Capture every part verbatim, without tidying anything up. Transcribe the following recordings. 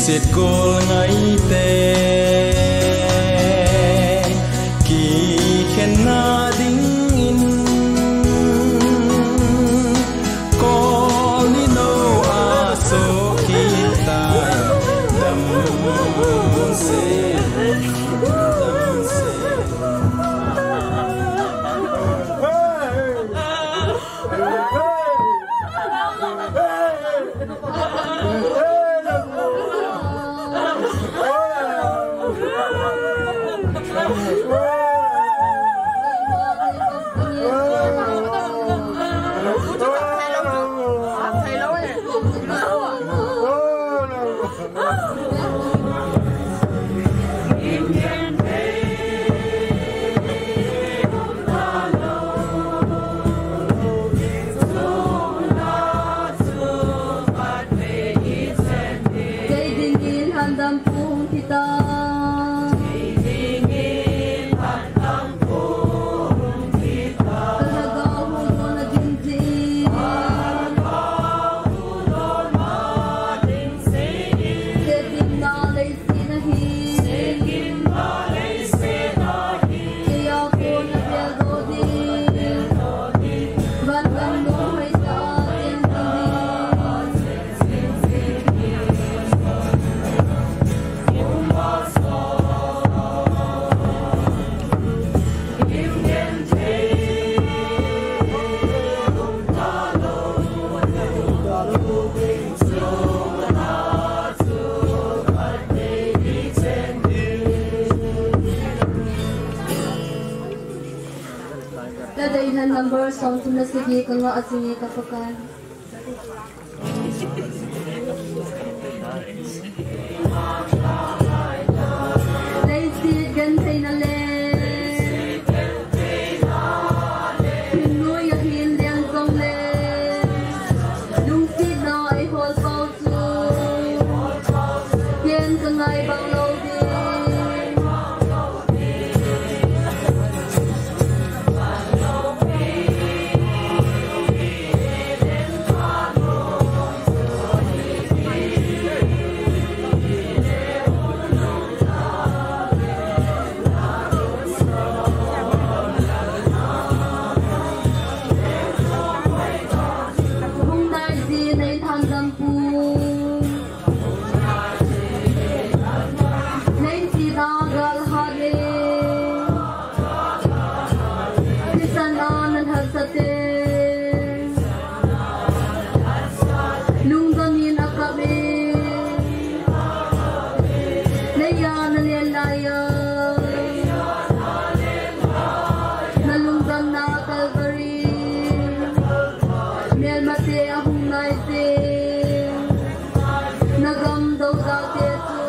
Sikul ngaite kikhenna dingin kol ni lo a sokit tai. Damsel, damsel. Kei dingin handam pu hung hita. Ka lhagao hu dona ding jin. Seikimna leiset ahi. Kei a kona peldoh ding. Van gam lunghoi tah a cheng ding. Ka deihen number somthum le sagi ka ngah jing e ka Pakai. Leiset gentheina le thingnoi ahin leng jongle, lungsetna eihol pau chu ken ka ngai bang lou ding. Hung nai jin nei thandam pu. Leiset a gal hat le thisan a na lhahsah te lungdam in a kap e. Leiya na len laiya na lungdamna Calvary melmate ahung nai te. Na gam dou dau te chu.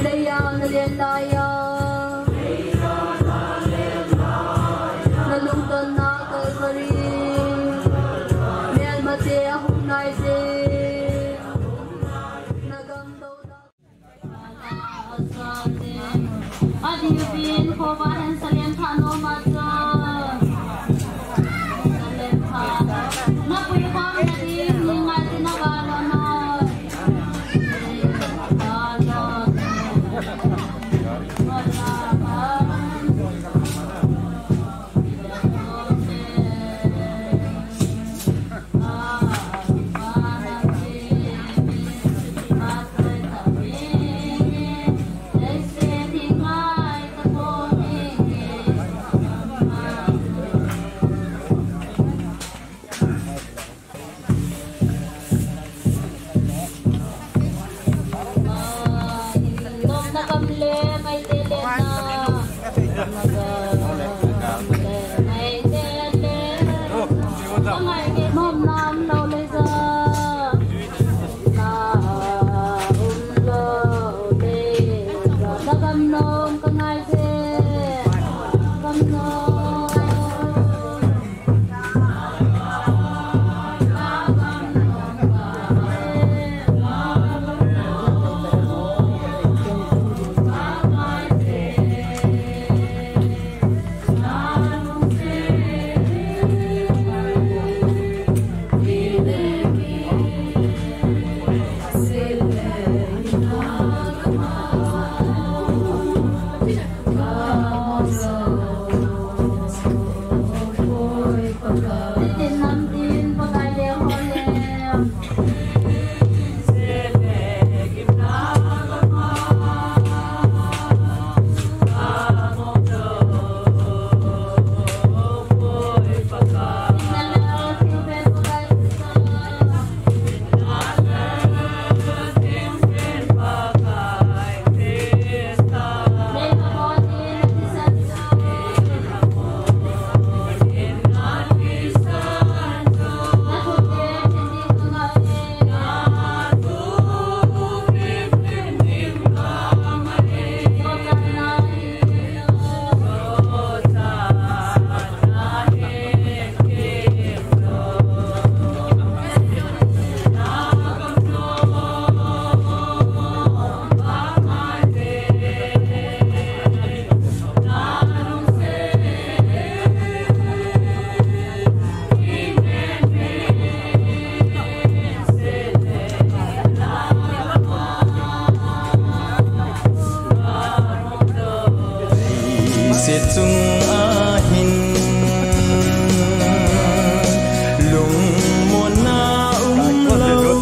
Leiya na len laiya na lungdamna Calvary melmate ahung nai te. Na gam dou dau. Adin pin khovah hen salem pha nom a chun. Salem pha. Na pui khom na ding ni ngai ti na ga lo no. Ka ngai nge nom nam lo le za. Na um lo le za. Ka gam nom ka ngai se. Gam nom. Leiset chung a hin lungmonna um lo.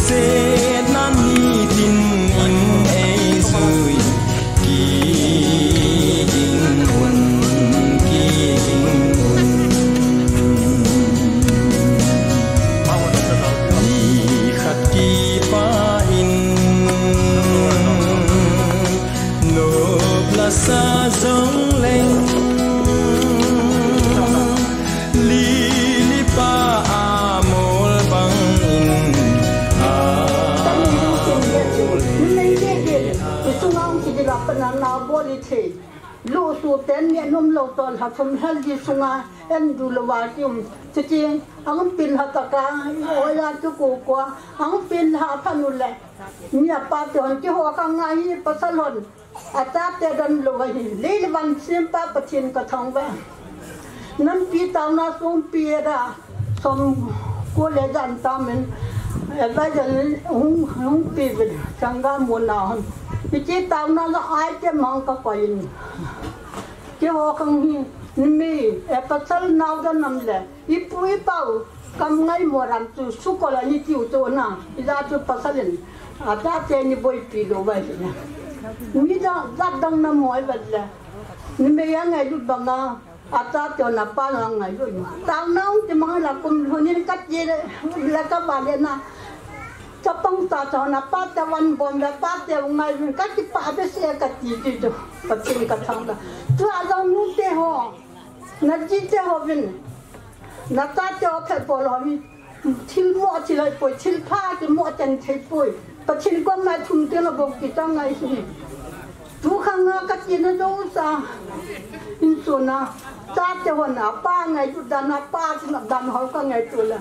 Setna nitin in ei jui. Kiging un, kiging un. Ni khat kipah in nop la sa jong leng, lili pa a mol bang in a mol. Sunga hung kiti la pa na na bol i thei. Lu su ten ni num lo ton ha thum hel di sunga en du lo wa ki um. Chuti ang pin ha ta ka, o ya tu ko ko, ang pin ha pha nu le. Mi a pa te hon ki ho ka nga hi pasal hon. A ta te dan lo wa hi. Lei le van sim pa Pathen ka thang ba. Nampi tauna sumpi era som ko le jan tamen, eh, advisor hung, hung pi ve, sangam mo na hon. Iti tauna la ai te mang ka pain. Keiho khang hi, mi, eh, pasal nau da nam le, ipu ipau, kam ngai mo ram tu, su ko la ni tiu tu na, ija tu pasal in, a ta te ni boipi lo ba hi na. Mi da, da dang na mo ai ba le, ni me ya ngai lut banga, Ata te na pa na ngai lo. Tao nau te mang la kum lo ni ka ti le, la ka ba le na. Chapang ta ta na pa te van bon la pa te ngai lo ka ti pa be se ka ti ti to. Pathen ka thang da. Tu a lo nu te ho. Na ji te ho vin. Na ta te ho phe bol ho mi. Thil mo thil ai poi, thil pha te mo ten thei poi. Pathen koma thum te na bol kit angai hi. Tu khang a ka ti na dong sa. In so na. Chate hon a pa ngai tu dan a pa tu na dan ho ka ngai tu la.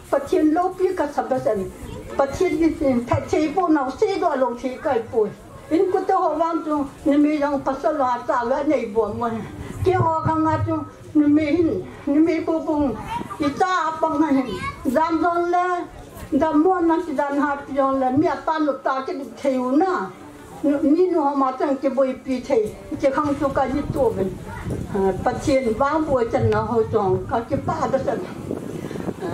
Pathen lopi ka sa ba san. Pathen ni tin pha thei po na se do lo thei kai poi. In ku te ho vang tu ni mi jong pasal a ta la nei bo mo. Keiho khang a tu Ni mi hin, ni mi pu pung, i ta a pang na hin. Jan jong le, da mo na ki dan ha pi jong le, mi a pa nu ta ki du thei u na. Nu, mi nu ho ma chang ki boipi thei, ki khang tu ka ji tu ben. Ha, Pathen vang boi chan na ho jong, ka ki pa da san. Ha.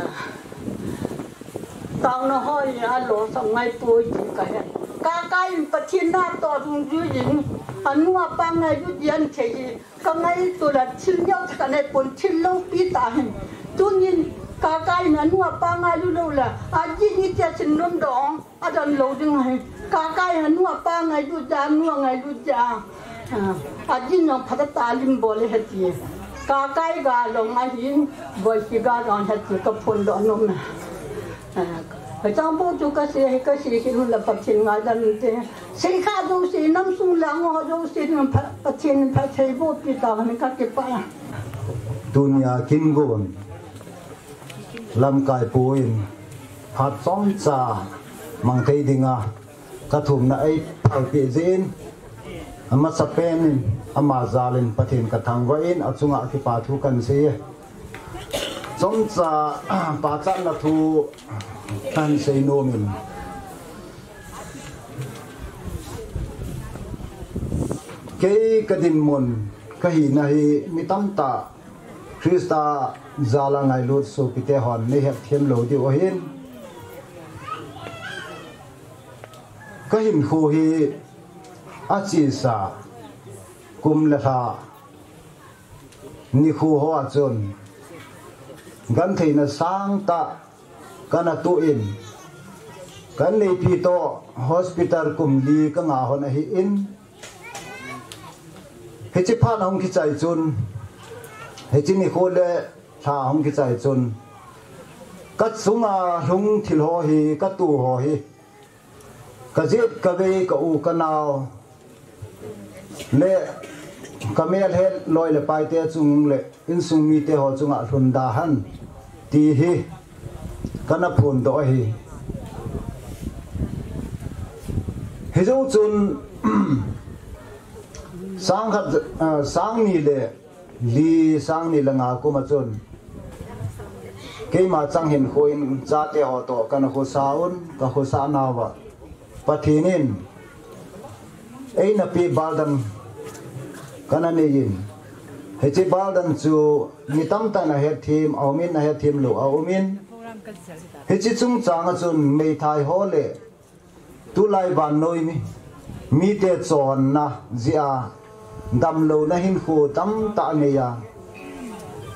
Tao na ho i a lo sa ngai poi ji ka hen. Ka ka in Pathen na to dung ju yin. A nu a pa ngai ju dian thei. Ka ngai tu la thil neo ka nai pon thil lopi ta hin. Tunin ka kai na nu a pa ngai lu lo la. A ji ni tia sin nun dong. A dan lo ding hin. Ka kai na nu a pa ngai lu ja nu a ngai lu ja. A, a ji nong pha ta ta lim bol le he ti. Kakai ga long ahin, boipi ga long hat chu ka phondoh nom e. Hachang bu chu ka sei, ka sei kit un la Pathen ngaidam inte. Seikha jouse, nam sung lang ho jouse, Pa-, Pathen phattheiboh pi tauhen, ka kipah e. Tunia kin gon lamkai pu in phat chomcha mang thei dinga ka thumna ei phalpeh jeh in, amasapen in, ama jal in Pathen ka thangvah in, achunga kipa thu kan sei e. Chomcha pachatna thu kan sei nom in, kei ka dinmun ka hina hi mi tamtah Christa jal a ngailut sopite hon nei hetthem lou diu ahin. Ka hinkho hi achesa kum le lha nikho hoa chun gentheina sangtah kana toh in, ka inneipi toh hospital kum li ka nga hon ahin, hiche phat ahung kichai chun, hiche nikho le lha ahung kichai chun, ka chunga lhung thil ho hi, ka toh ho hi, ka jet ka vei, ka u ka nao le ka melhet loi le paite chung le insung mite ho chunga lhun da hen ti hi kana phondoh ahi. Hijou chun sang khat, ah, sang ni le li, sang ni le nga kum a chun keima chang hinkho in chate ho toh kana khosa un, ka khosa nauva Pathen in eina peh baldan kana nei in, hiche baldan chu mi tamtah in ahetthem aum in, ahetthem lou aum in, hiche chungchang a chun meithai ho le tulai vannoi mi, mite chonna jeh a damlouna hinkho tamtah anei a,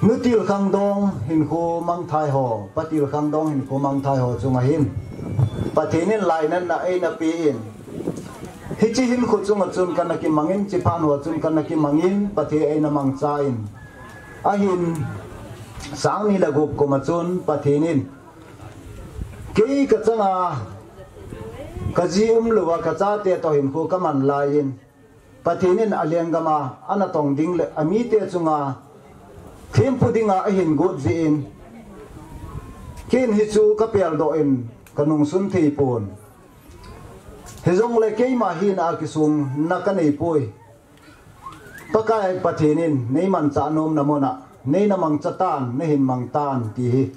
nutil khangdong hinkho mangthai ho, patil khangdong hinkho mangthai ho chunga hin Pathen in lainatna eina pe in, hiche hinkho chunga chun kana kimang in, hiche phat hoa chun kana kimang in, Pathen eina mangcha in, ahin sang ni le gup kum a chun Pathen in kei ka changa ka ji umlouva ka chate toh hinkho ka man lai in, Pathen in alenggam a ana tong ding le amite chunga thempu dinga ahin got jeh in, ken hichu ka peldoh in ka nungsun thei pon. Hijongle keima hina a kisungna ka nei poi. Pakai Pathen in nei manchah nomna mun a nei na mangcha tan, nei hin mang tan ti hi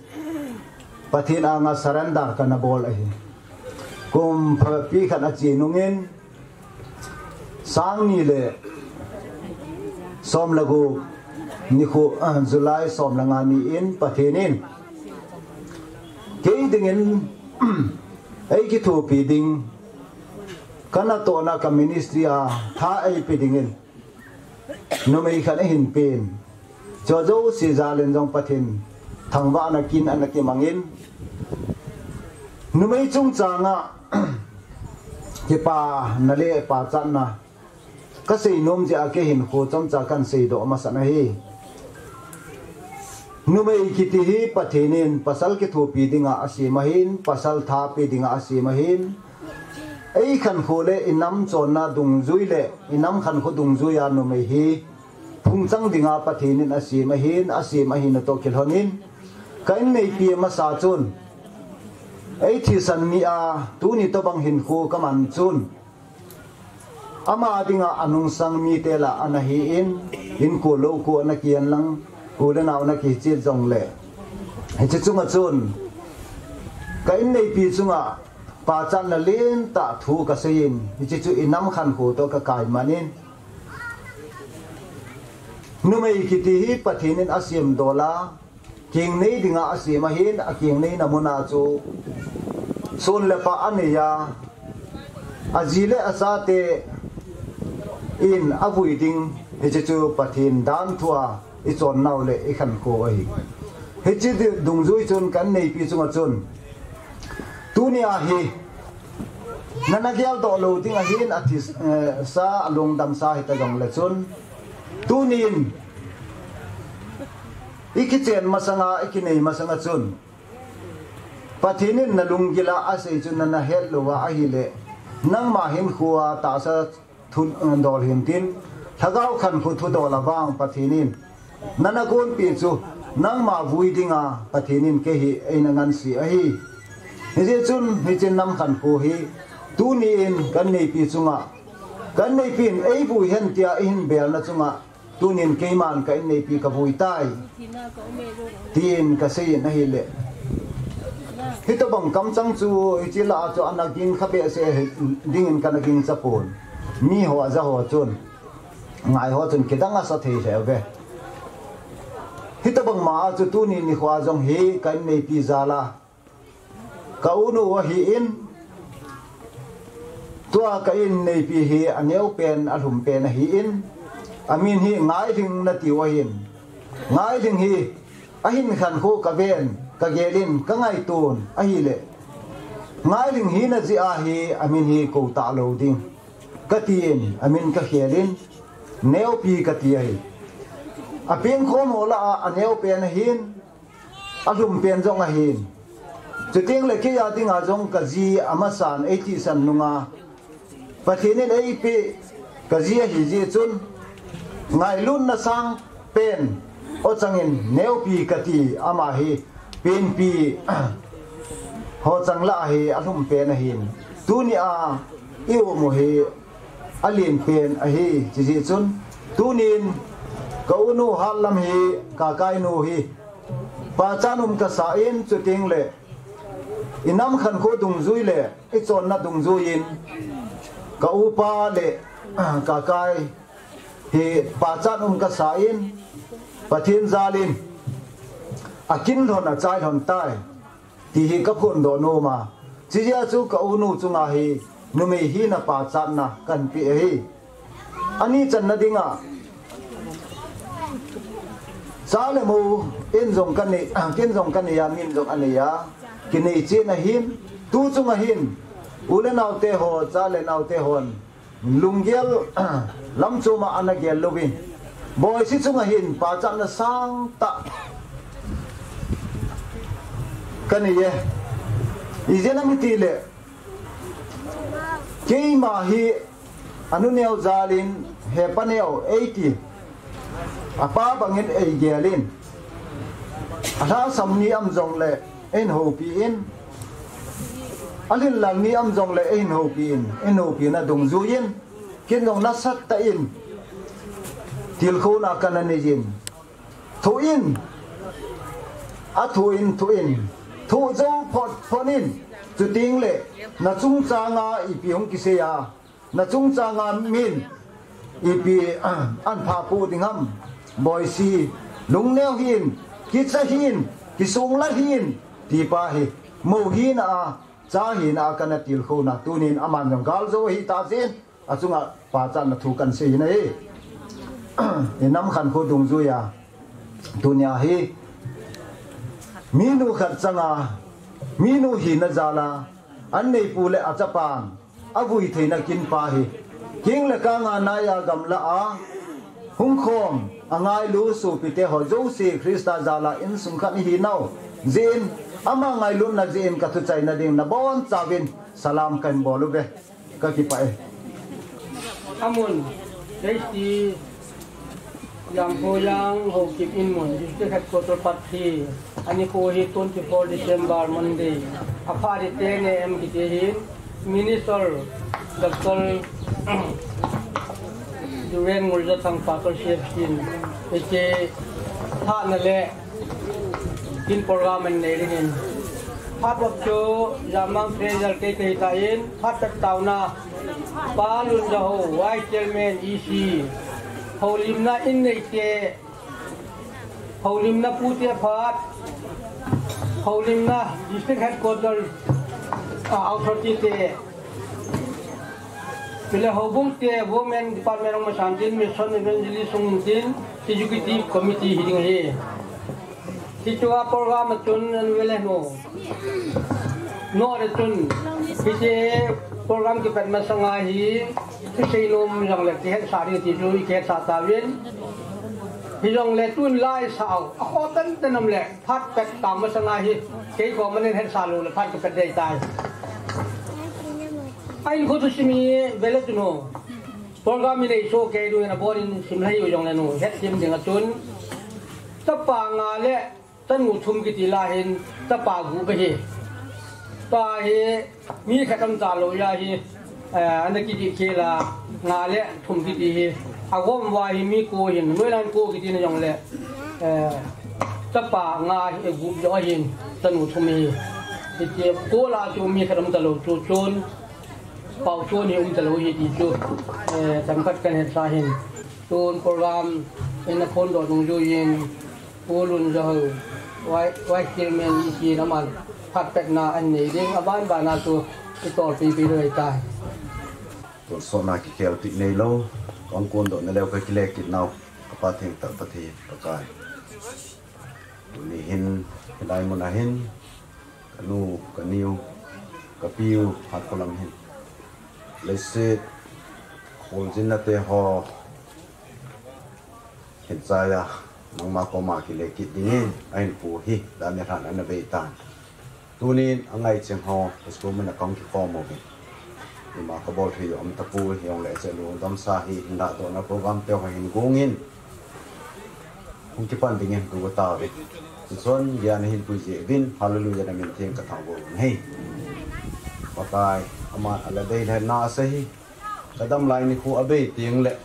Pathen anga surrender kana bol ahi. Kum phapi khat ache nung in, sang ni le som le gup nikho, ah, July som le nga ni in Pathen in kei dingin ei kithopi ding, ka natohna ka ministry a tha ei pe dingin numei khat ahin pen. Chu jouse jal in jong Pathen thangvahna kin ana kimang in, numei chungchang a kipana le pachatna ka seinom jeh a kei hinkho chomcha kan seidoh masa ahi. Numei kiti hi Pathen in pasal kithopi dinga asem ahin, pasal tha pe dinga asem ahin, ei khankho le i nam chonna dungjui le i nam khankho dungjui a numei hi phungchang dinga Pathen in asem ahin, asem ahina toh kilhon in, ka inneipi masa chun ei thisan ni a tuni tobang hinkho ka man chun, ama dinga anungsang mite lah ana hi in, in ko lou ko ana kian lang, u le nao ana kichit jongle, hiche chunga chun ka inneipi chunga pachatna lentah thu ka sei in, hiche chu i nam khankho toh ka kai man in, numei kiti hi Pathen in asem dol a, kingnei dinga asem ahin, akingnei na mun a chu son le pah anei a, aji le achate in avui ding, hiche chu Pathen dan thu a i chon nau le i khankho ahi. Hiche di-, dungjui chun ka inneipi chunga chun, tuni a hi, nana geldoh lou ding ahin, athi, eh, sa, alungdam sa hita jongle chun, tunin I kichen masanga, i kinei masanga chun, Pathen in na lunggil a asei chu nana het louva ahile, nangma hinkhoa tahsa thu, eh, dol hintin, lhagao khankho thudol a vang Pathen in nana gonpeh chu nangma vui dinga Pathen in kei hi eina ngansi ahi. Hijeh chun hiche nam khankho hi tuni in ka inneipi chunga, ka inneipi in eivui hen tia ihin belna chunga, tunin keiman ka inneipi ka vui tai, tin ka seiyin ahile. Hitobang kamchang chu hiche lah a chu ana ging kha behseh dingin kana gingcha pon. Miho ajaho chun, ngaiho chun kidang asa thei lheh uve. Hitobang ma a chu tuni nikhoa jong hi ka inneipi jal a, ka unu ahin, tua ka inneipi hi aneopen, alhumpen ahin, amin hi Ngailhing natiu ahin. Ngailhing hi ahin khankho kaven, kagelin, kangaiton ahile, Ngailhing hina jeh a hi amin hi kou talou ding katin, amin kakhelin, Neopi kati ahi. Apengkhom ho lah a aneopen ahin, alhumpen jong ahin. Chutengle kei a dinga jong kaji amasan eitihsan nunga Pathen in eipeh kaji ahijeh chun, ngailutna sangpen ho changin Neopi kati, ama hi penpi ho chang lah a hi alhumpen ahin. Tunia i um u hi alenpen ahi, chujeh chun tunin ka unu hatlam hi, Kakainu hi pachat um kasan, chutengle i nam khankho dungjui le i chonna dungjuiyin ka upa le Kakai hi pachat um kasan, Pathen jalin akinlhon achailhon tai, ti hi kaphondoh noma. Chujeh a chu ka unu chunga hi numei hina pachatna kahin pe ahi. Ani channa dinga, cha le mou in jong kanei, kin jong kanei a, min jong anei a, kinei chen ahin, tu chunga hin u le naote ho, cha le naote hon lunggel lamchoma ana gel louvin, Boisi chunga hin pachatna sangtah kanei e. Ijeh inem itile, keima hi anu neo jalin hepa neo eiti, apa bangin eigelin, alhasam ni um jongle eihin houpi in, alhinlal ni um jongle eihin houpi in, eihin houpina dungjuiyin kin jong nasatah in tilkhouna kana neiyin, thoin, athoin thoin, thoh jou phot phot in, chutengle nachungchanga ipi hung kisei a, nachungchanga min ipi ahin phah poh ding ham, Boisi lungneo hih in, kicha hih in, kisonglal hih in, ti pa hi mou hina a, cha hina a kana tilkhouna, tunin aman jong galjou ahitah jeh in achunga pachatna thu kahin sei ahi. I nam khankho dungjuiya tunia hi minu khat changa, minu hina jal a, anneipu le achapan avui theina kin pa hi, king le kanga naiya gamlah a hungkhom angailu sopite ho jouse Christa jal a insung khat ihinau jeh in, ama ngailutna jeh in kathuchaina ding nabonchauvin salam kahin bol uve. Kakipah e. Amun, J C Jamkhoyang Haokip in mun, District Headquarter Patri, anikho hi twenty-four December, Monday. Aphat hi ten A M kiti hin, Minister Doctor Duven Ngurjathang Pastor C F C in, hiche thahna le kin program anei dingin. Phat bep chu Jamang Treasurer kei kahi tan, phat chet taona Pa Lunjahao, Vice Chairman E C, houlimna in neite, houlimna pute phat, houlimna District Headquarter, ah, Authority te, chule houbung te, Women Department hung masan tin, Mission Evangelist hung tin, Executive Committee hi ding ahi. Hichea program a chun an vele no. No re chun, hiche program kipat masanga hi, kisei nom jongle kihetsah ding ti chu ikihetsah tauvin. Hijongle tun lai sao, akhoh tante nam le, phat pet tang masanga hi, kei komanin hetsah lou le, phat ka pet dei tai. Ahin kho thusim hi, vele tun o. Program hi nei soh kei dungin abonin simlhai u jongle nu, het sim ding a chun. Chapa nga le, chanu thum kiti la hin, chapa gup ahi. Pa hi, mi khat am ta lou ya hi, eh, ana kiti khela, nga le thum kiti hi. Agom uva hi mi ko hin, noilan ko kiti na jongle, eh, chapa nga hi gup jo ahin, chanu thum hi. Hiti ko la chu mi khat am ta lou chu chun, pau chun hi um ta lou hi ti chu, eh, chomkhat kahin hetsah hin. Tun program in aphondoh nung juiyin, Pu Lunjahou, Vice, Vice Chairman in aman phat petna anei ding, aban bana chu itolpi pi lou tai. Tonsotna kikhel tih neilou, kong kondohna leu kakile kit nau, kapa thengtah Pathen, Pakai. Tuni hin, hilai mun a hin, kanu, kaniu, kapiu, hat kolam hin. Leiset, kholjinna te ho, hin chaiya, nangma koma kile kit dingin, ahin pu hi, dan nilhah in ana bei tan. Tunin, angai cheng ho, school mun a kong kikhom uvin. Ima kabol thei u um tapoi, hijongle che lungdamsa hi, hin lahdohna program te ho hin gongin. Hung kipan dingin tu ka tao ve. Chun, geiya nahin pui jeh uvin, hallelujah na min theng ka thangvah u ahi. Pakai, aman ala deilhenna asei hi. Ka damlai nikho abei teng le.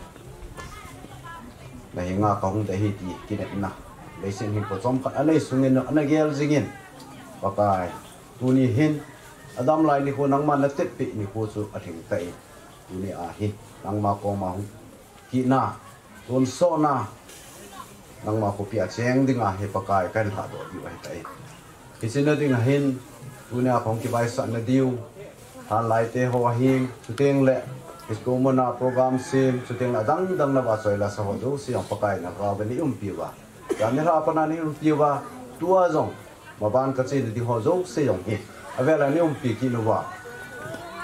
Na henga kahung ding ahi ti kinepna. Leiset hinkho chomkhat anei sungin, ana gel jingin. Pakai, tuni hin, adamlai nikho nangman natep peh nikho chu alhing tan. Tuni a hi, nangma koma hung kihna, tonsotna, nangma khopi a cheng dinga hi Pakai kahin lahdoh diu ahitai. Hiche na dinga hin, tunia kong kivaisah na diu, lhanlai te ho ahin, chuteng le, school mun a program sem, chuteng le adang dang na vachoi lasa ho jouse jong Pakai na vava nei umpi uva. Janhi lha a pat a nei umpi uva, tua jong, maban ka chena ding ho jouse jong hi, avel a nei umpi kit uva.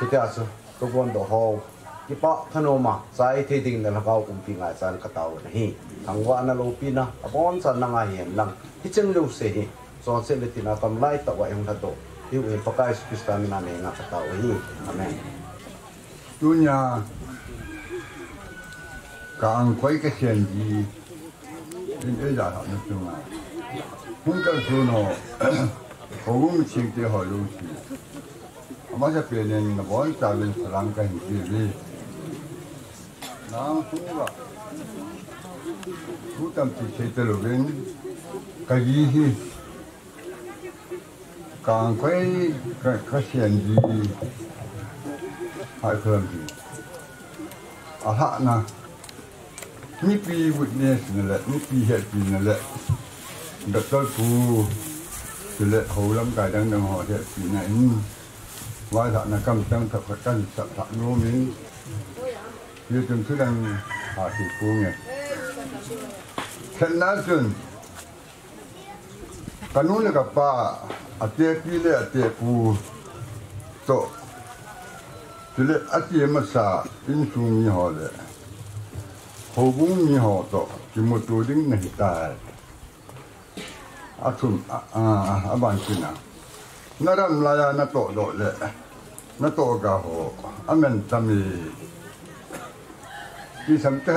Hitia chu, ka gondoh ho, kipah thanom a, chai thei dingin na lhagao umpi ngai chan ka tao u ahi. Thangvahna loupina, abonchan nanga hihen lang, hicheng jouse hi, chonset le thina kam lai tah uva eihung lhatdoh, hiu hi Pakai Jesu Christa min a nei nga ka tao u ahi. Amen. Tunia, ka angkoi ka sen ji, in eija lhahna chunga. Hung kalson ho, houbung chingte ho lungset. Amasapen in nabonchauvin salam kahin pe uve. Nang sunga, thu tampi sei talouvin, ka ji hi, Kangkoi ka, ka sen ji, hai khalam ji. Alhahna, mipi witness na le, mipi hetpina le, doctor pu, chule hou lamkai dang dang ho hetpina in, vailhahna kam chang thah khat kahin sap lhah nom in, hichun thudang ha sei ponge. Khatna chun, Kanu le kapa, atepi le atepu toh, chule ache masa insung mi ho le houbung mi ho toh kimuto ding nahitai. Athum, a, a, aban tina. Na ram laiya natoh doh le natoh ga ho, amen tam e. Ti sam te,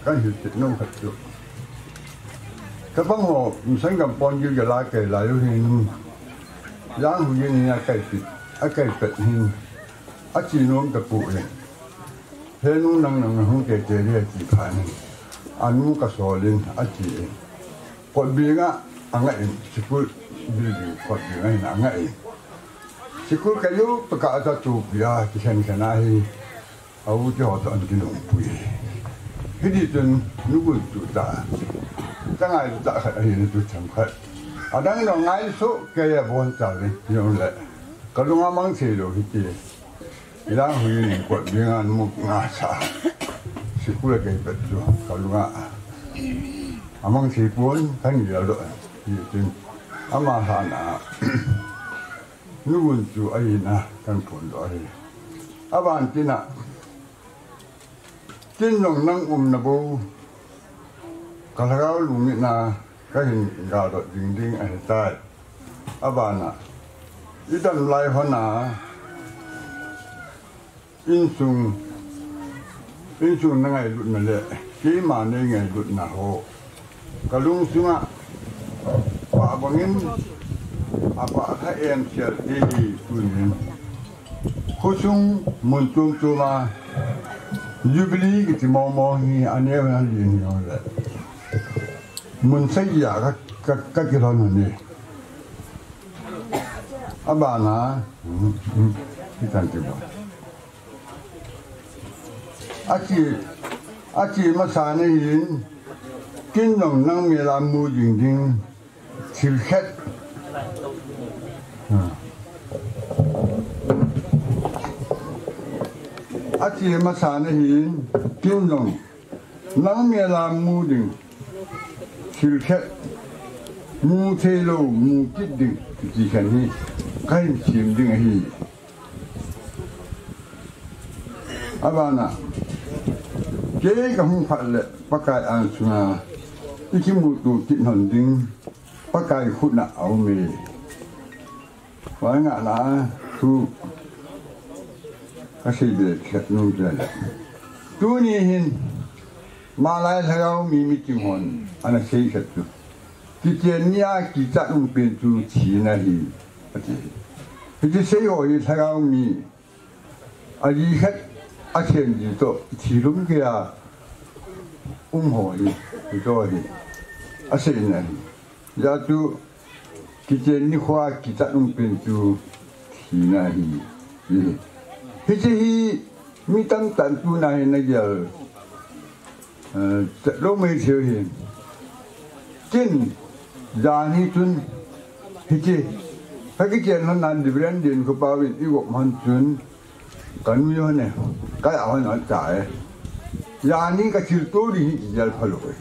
kahin hilchet nom khat chu, tabang ho, mi sanggam pon gilgel a kai lai u hin, Janghuyin in akai pet, akai pet hin, ache nom tapoi. He nu, nang nang hung kei kei ding ati phat in, anu kasol in ache in. Kotbeng a angah in, school building kotbeng a hin angah in. School kajou pet a atoh pi a, kikhen khen ahi. A u te ho toh ana kinungpui. Hiti chun, nugun chu ta. Tangai chu ta khat ahi, na chu chang khat. Adang dang ngai soh kei a bon ta le, yong le. Ka lunga mang thei lou hiti. Janghuyin in kotbeng a numei nga sa. Sikul a kei pet chu, ka lunga. Amang thei pon, kan gel doh. Hiti chun, ama lhahna. Nugun chu ahina kan phondoh ahi. Aban tina, tin jong nang umna bou, Lhagao lungin a kahin galdot ding ding ahitai. Abana, idam lai hon a, insung, insung na ngailutna le keima nei ngailutna ho kalungsunga pah bangin apah lha em sel e tunin. Khosung mun chom chom a Jubilee kiti momo hi aneo na lin hi le mun seiya ka, ka, kakilhon ni. Abana, hmm, hmm, ikan ti ba. Achi, achi masana hin, kin jong nang mel a mu jing ding thil khat. Achi masana hin, kin jong nang mel a mu ding thil khat, mu thei lou mu kit ding ti khat hi kahin sem ding ahi. Abana, kei kahung phat le Pakai angsunga ikimuto kit lhon ding Pakai khut na aume. Vangah na thu kasei be khat nom jale. Tuni hin, malai lhagao mi meeting hon ana sei khat chu, kichen nia kichat um pen chu thina ahi, ati. Hiche sei ho hi lhagao mi aji khat achen ji toh thilum keiya um ho hi, hiche ho hi aseina ahi. Hijeh chun, kichen nikho kichat um pen chu thina ahi. Hiche hi mi tamtah in tuna hin ana gel, eh, chat lou mai thei hi. Kin, jan hi chun, hiche, kakichen lhon nan Reverend Dinkhopa in igop lhon chun, kanui lhon e, kaya lhon ahitai. Jan hi kathilto ding hi kigel phalou e.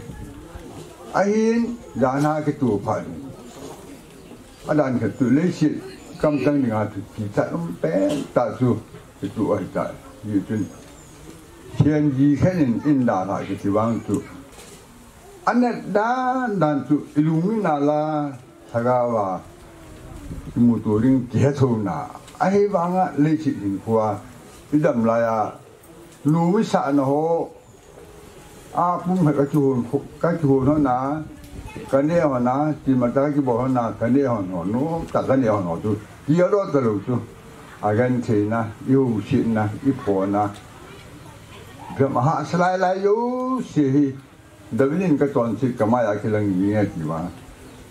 Ahin, jan a kitoh phat ding. Adan khat chu leiset kamtang dinga thu kichat um pen tah chu kitoh ahitai. Hichun, thien ji khat in in dalha kiti vang chu, anat dan dan chu ilungin a la, lhagao a imuto ding kihetona. Ahivanga leiset hinkhoa idam laiya, nu mi sahna ho, apum khat kakihon, kakihon lhon a, kaneh lhon a, themtah kakibol lhon a, kaneh lhon ho, nomtah kaneh lhon ho chu, kialo talou chu. Agentheina, ihousetna, iphona, ipi ham ahahsa lai lai jouse hi, David in kachonset kamaiya kilang nge ati vang,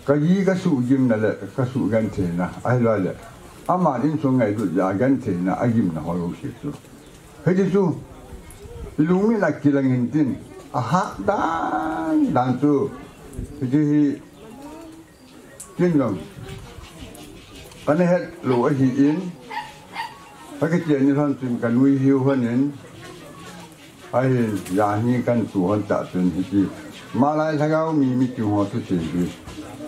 kaji kasuhgimna le kasugentheina, ahilou le aman insung ngailut jeh a gentheina agimna ho jouse chu, hiche chu ilungin a kilang in tin, ahah dan dan chu, hiche hi kin jong kana het lou ahin, kakichen ni lhon chun kanui hiu lhon in, ahin, jan hi kana toh lhon tah chun hiche malai lhagao mi meeting ho thusim hi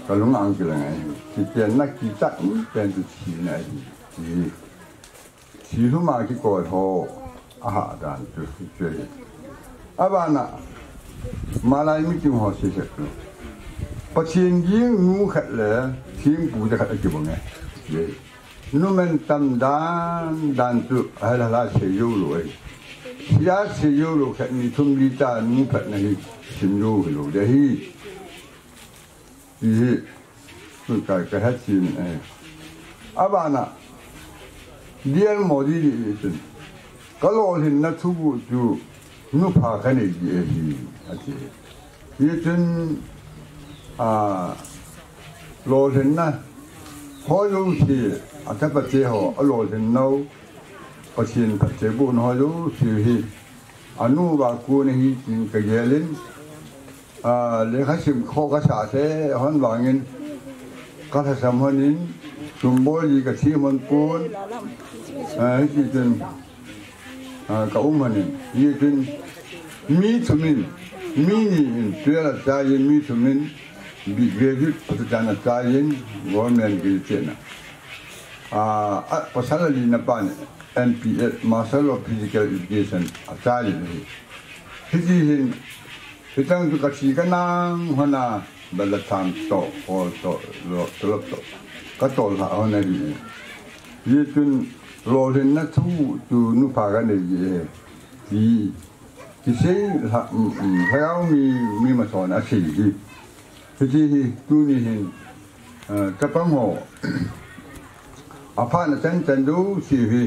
kalung a ahung kilang ahi. Kichenna kichat um pen chu thina ahi. Thilum a kikoi ho ahah dan chu hiche ahi. Abana, malai meeting ho sei khat chu, Pathen ging nu khat le thempu ja khat akibang e, hiche ahi. Numen tam dan dan chu ahelhala sei joulou ahi. Sia sei joulou khat ni thum li cha nu phatna hi sim jou hilou ding ahi. Ti hi, chun ka, kahet sim e. Abana, D L Moody in chun, kalolhinna thuguh chu nupha kanei ji ahi, ati. Hichun, a, lolhinna ho jouse, athapathe ho, alolhin nau, Pathen phatthei bohna ho jouse hi, anu uva kon ahi tin kagel in, a, lekhasim kho kasah lheh lhon vangin, kalhasam lhon in, sumbol ji kathem lhon pon, a, hiti chun, a, kaum lhon in, hichun, mi thum in, mi ni in twelve achai in, mi thum in, B.Ed graduate, phatechan achai in, government ki chenna. A, a, pasal alina pa ni, M.Ph., Master of Physical Education, achai in ahi. Hiti hin, Hitang chu ka thi ka nang hon a, bala tham to, kol to, lo, tolop to. Ka tol ha hon a hi. Ye tun lo hin na thu tu nu pha ka nei ye. Ti, ti sei ha, um, um, ha yau mi, mi ma son a sei hi. Hiti hi, tuni hin, eh, tapang ho. A phat na chan chan du si hi.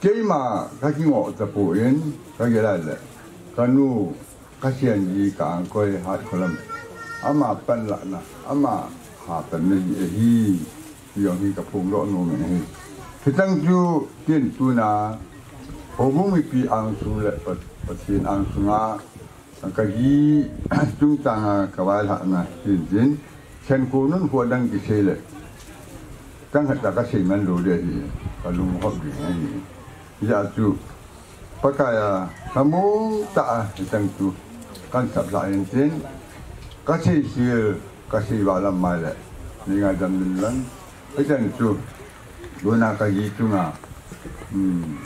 Keima ka kingoh tapon, ka gilai le. Ka nu, ka sian ji ka ang koi hat kholam. Ama pan la na, ama ha pan na ji ahi. Yong hi ka phung lo nu me hi. Hitang chu tin tuna. Ho mu mi pi ang su le pa, pa sin ang su nga. Ka ji chungchang a ka vailhahna tin tin, Senkhu nun khu dang kisei le. Tang khat ta ka sei man lou le hi, ka lung hop ding ahi. Hijeh chun, Pakai a, ka mu ta a, hitang chu, kan sap lha in tin, ka sei sil, ka sei va lam mai le, ni ngaidam min lang, hitang chu, Tuna ka ji chunga, um,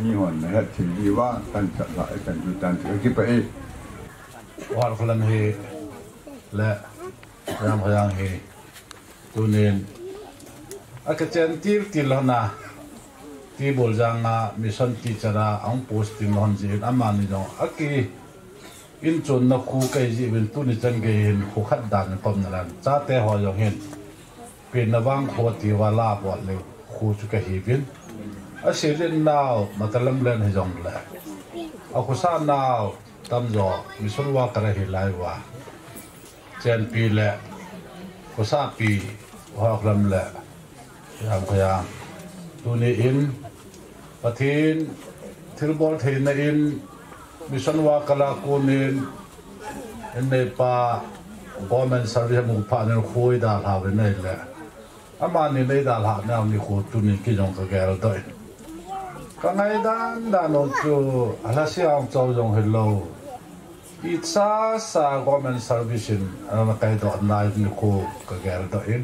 mi hon na het thei diuva, kan sap lha, kan ju tan thei, kipah e. War kholam hi, le, Ram Khoyang hi, tunin, a ka chen tir tir lhon a, Tibuljang a, mission teacher a, ang posting lhon jin, amani jong, a ki, In chonna khu ka hi jeh uvin tuni chan gei hin khu khat dan in ka um nalan. Chate ho jong hin. Pen na vang khu ti uva la bol le khu chu ka hi uvin. A silin nau mata lam len hi jong le. A khu sa nau tam jo mission worker a hi lai uva. Chenpi le khu sa pi uva khu lam le. Ram Khoyang. Tuni in Pathen thilbol theina in mission worker a konin in neipa government service a mu phat in khu i dalha uvin ahile. Amani nei dalha nau ni khu tuni kei jong ka geldoh in. Ka ngaidan dan u chu a lhasia hung chau jong hilou. Icha sa government service in ana kaidoh nai ni khu ka geldoh in.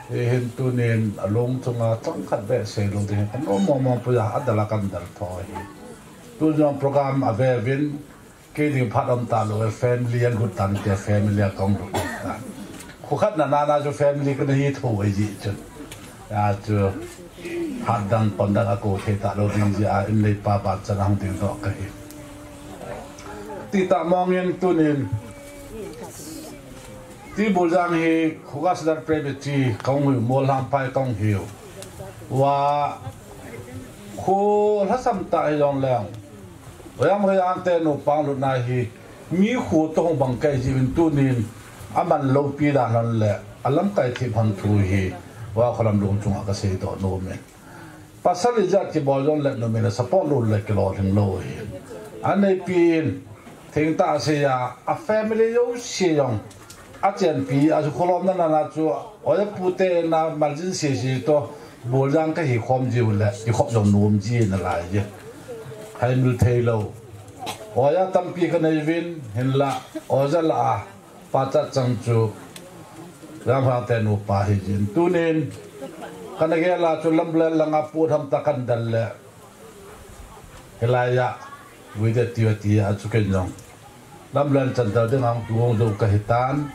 Hihin tunin a lung chunga chang khat beh sei lou ding ka nom mong mong pui a, a dal a kan dal tho hi. Tun jong program a ve uvin, kei ding phat um talou, family a lut tan te, family a kong lut tan. Khu khat na na na chu family ka na hi tho e ji chun. A chu phat dang pon dang a ko thei talou ding ji a, in neipa ban chan a hung ding doh ka hi. Ti ta mong in tunin Tibuljang hi Khuga Sadar Presbytery kong hiu, Molhangphai kong hiu. Uva khu lhasam tah hi jong leng. Oyang Hoyang te nupa lutna hi mi khu toh hung bang kei ji uvin tunin aman loupi dan lhon le alamkai thip lhon thu hi uva kholam lung chunga ka seidoh nom in. Pasal ijat kibol jong le numei in a support lou le kilolhing lou hi. Aneipi in thengtah a sei a, a family jouse jong a chenpi a chu kholom na na na chu oja pu te na margin se se toh bol jang ka hi khom jiu le kikhop jong nom ji nalai je. Haimil thei lou. Oja tampi ka nei uvin hinla oja la a Pachat chang chu Ramhang te nupa hi jin. Tunin kana gel a chu Lamlen langa pu tham ta kan dal le. Hilai a, vui de tiu tia chu ken jong. Lamlen chan dal ding ang tu hong jo ka hi tan.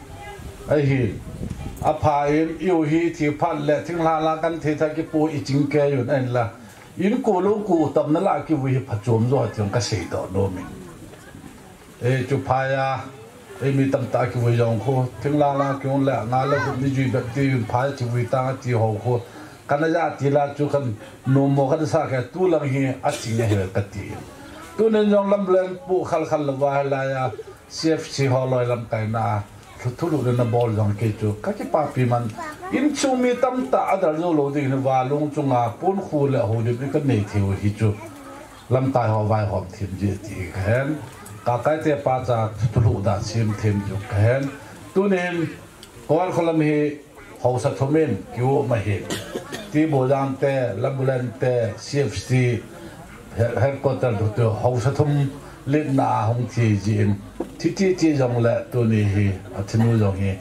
Ahi, a pha in, iu hi thi phat le, thing hla la kan thi tha ki pu i ching ke yun en la. In ku lo ku tam na la ki vui hi pha chom jo tiang ka sei do no min. Ei, chu phai a, ei mi tamtah kivui jong khu, thing lala kihung le, nga le khu mi jui bep ti, phai kivui ta ti ho khu, kana ja ti la chu kan numo kan sa ke tu lang hi a ching a hi ka ti. Tunin jong Lamlen pu khal khal lou va hi la ya, C F C ho loi lamkai na, thu, thulu le na bol jong ke chu, ka kipapi man, in chung mi tamtah a dal jou lou ding hi va lung chunga, pun khu le ho ding ka nei thei u hi chu. Lamkai ho vaihom thim ji ti ka hen. Ka kai te pa cha thulu da sim thim ju ka hen. Tunin, Kawal Khulam hi hausa thum in, kiu ma hi. Ti Bojang te, Lambulen te, C F C, he-, headquarter thu tu hausa thum litna a hung thi ji in. Thi thi thi jong le tuni hi, a thinu jong hi.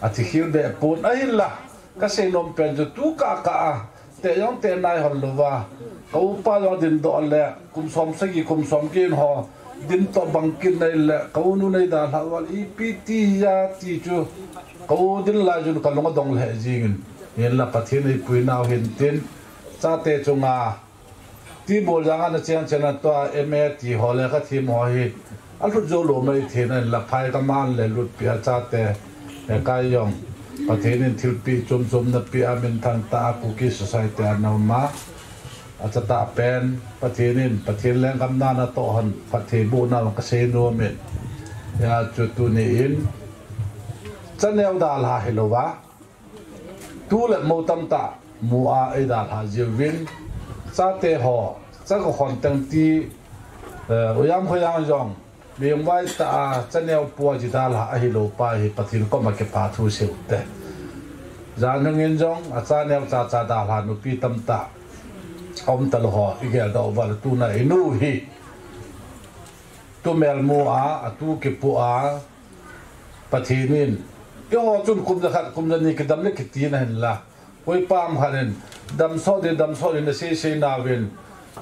A thi khil be pun a hin la. Ka sei nom pen chu tu ka ka a. Te jong te nai hon lou va. Ka upa jong din doh le, kum som sagi, kum som kin ho. Din to bangkit nei le, ka u nu nei dalha val, ipi ti ya ti chu, ka u din lai jun ka lung adong le jingin, yen la Pathen ei pui nau hin tin, chate chunga, Tiboljang ana cheng cheng a tua M A ti ho le ka thim ho hi, a lut jo lo mai thei na la phai ka man le lut pi a chate, e kai jong, Pathen in thilpi chom chom na pi a min thang ta a Kuki society a nau ma, A chata pen, Pathen in, Pathen lenggam na na toh hon, phatthei boh na ka sei nom in. Hia chu tuni in, chaneo dalha hilou va. Tu le mo tamtah, mu a ei dalha jiuvin. Chate ho, cha ko khon teng ti, eh, u jam kho jang jong, Mengvai ta a, chaneo pua ji dalha ahilou pa hi Pathen koma kipa thu sei u te. Jan hung in jong, a chaneo cha cha dalha nupi tamtah. Aum talou ho, i geldoh uva le tuna i nu hi. Tu melmu a, a tu kipu a, Pathen in. Keiho chun kum jakhat, kum jani kidam le kiti na hin la. Koi pam khat in, damsot di, damsot di, na sei sei na vin,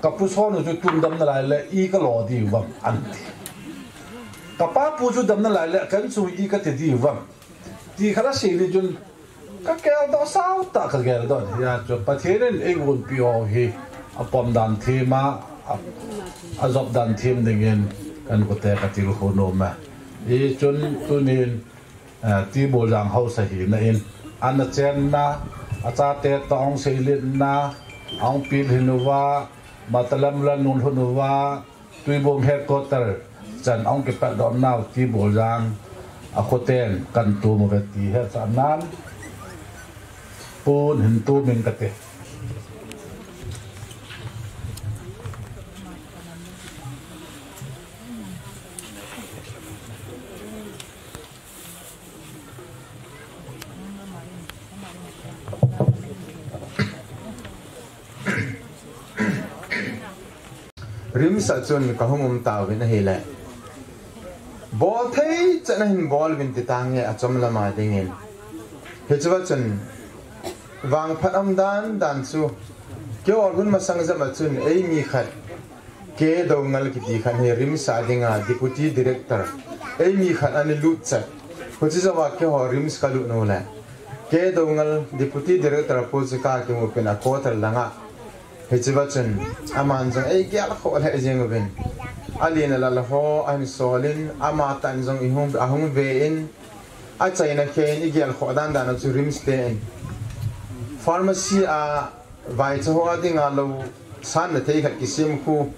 ka pu son u chu tun dam nalai le, i ka lo diu vang, an ti. Ka pa pu chu dam nalai le, kan chu i ka ti diu vang. Ti khat a sei ni chun, ka geldoh sao ta ka geldoh. Hia chu Pathen in ei gunpi ho hi, a pom dan thim a, a, a jop dan thim dingin, kan kote ka tilkhou nom e. Hichun tunin, Eh, Tiboljang hausa hina in, ana chenna, a chate toh hung seilitna, hung pilhin uva, Matalam la nun hun uva, Tuibong headquarter, chan hung kipat doh nau Tiboljang, a khoten kan tum uve ti hetsah nan, pun hin tum in kate. RIMS a chun ka hung um tauvin ahile. Bol thei chan a hin bol uvin ti tange a chom lama dingin. Hichea chun vangphat um dan dan chu keiho hun masang jep a chun ei mi khat K. Doungel kiti khat hi RIMS a dinga Deputy Director. Ei mi khat ana lut chet. Huchi jouva keiho RIMS ka lut u le. K. Doungel Deputy Director pu chu ka kimu pin a quarter langa. Hichea chun aman jong ei gel kho le jing uvin. Alin alal ho ahin solin ama tan jong i hung, ahung ve in. Achaina khen i gel kho dan dan a chu RIMS te in. Pharmacy a Vaicha ho a dinga lou sanna thei khat kisem khu.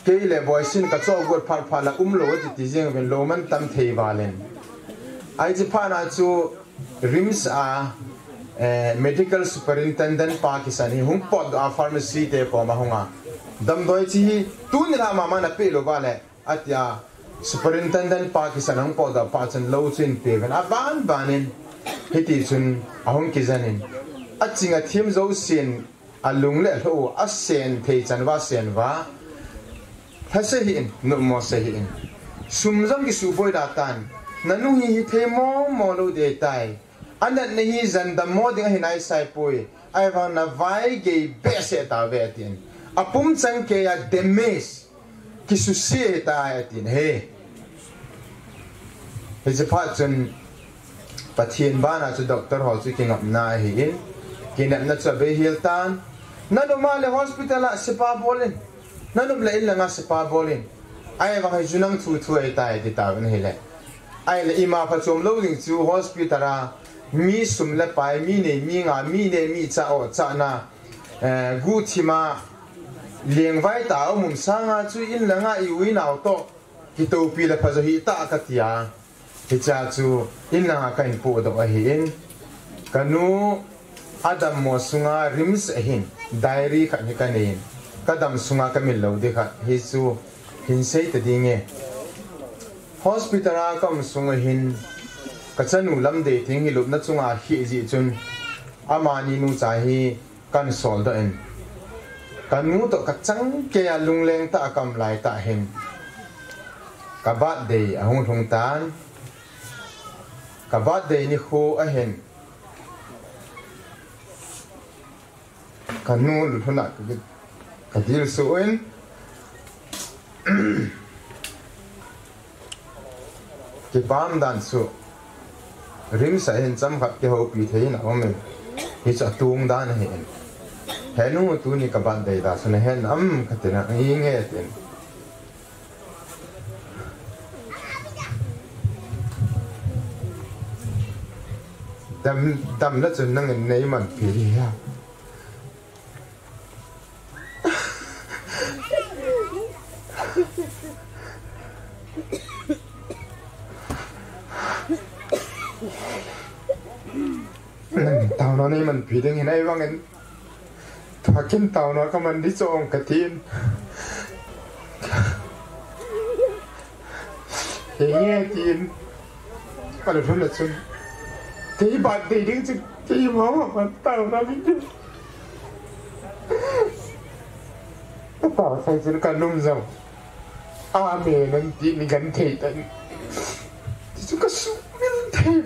Kei le boisin ka chohgut phat phat la umlou ati ti jeng uvin lou man tam thei valin. Hiche phat na chu RIMS a, eh, Medical Superintendent pa kisan hi hung potdoh a pharmacy te koma hung a. Damdoi chi hi tuni la mama na pe lou vale. Atia, Superintendent pa kisan hung potdoh pa chun lou chu in pe uvin, aban ban in, hiti chun ahung kijen in, aching athem jousen, alung le alhoh u, asen thei chan uva sen uva, lhase hih in, nopmo se hih in, sum jong kisuh boi da tan, nanu hi hithei mo mo lou ding ahitai, anatna hi jan dammo ding ahi naisai poi, ahivang navai gei behseh tauve atin, apum chang keiya damage, Kisuse tai atin ahi. Hiche phat chun Pathen bana chu doctor ho chu kingapna ahin, kinepna chu abei hel tan. Nanop le hospital a sepa bolin. Nanop le inlanga sepa bolin. Ahivang hi chu nang thu thu ahitai ati tauvin ahile. Ahile ima phachom lou ding chu hospital a mi sum le pai, mi nei mi ngah, mi neh mi chah, o chahna, eh, guhthima, Lengvai tah a um um sanga chu inlanga i u i nao toh kitopi le phajo hih tah kati a. Hichea chu inlanga kahin pohdoh ahin. Kanu adammo sunga RIMS ahin diary khat hi kanei in. Kadam sunga kamil lou ding khat hi chu hin sei ta ding e. Hospital a kaum sung ahin kachanu Lamdeithing hi lupna chunga kheh jeh chun amani nucha hi Kan soldoh in, kanu toh kachang keiya lungleng tah a kaum lai tah hin, ka birthday ahung lhung tan, ka birthday nikho ahin, kanu lhun a ka, kadilsuh in, Kipam dan chu RIMS a hin chomkhat kihoupi thei in aumin. Hichu atung dan ahin. Henu, tuni ka birthday da chu nahen am katina, inge tin. Dam, damna chun nangin neiman pi ha. Nangin taona neiman pi ding hinai vangin. Thuakin taona kaman di chong katin. Henge tin. Kalu thum la chun. Kei birthday ding chu kei mama man taona min ding. Taosai chun kanum jong. Amen anti ni genthei tan. Tichu kasumil thei.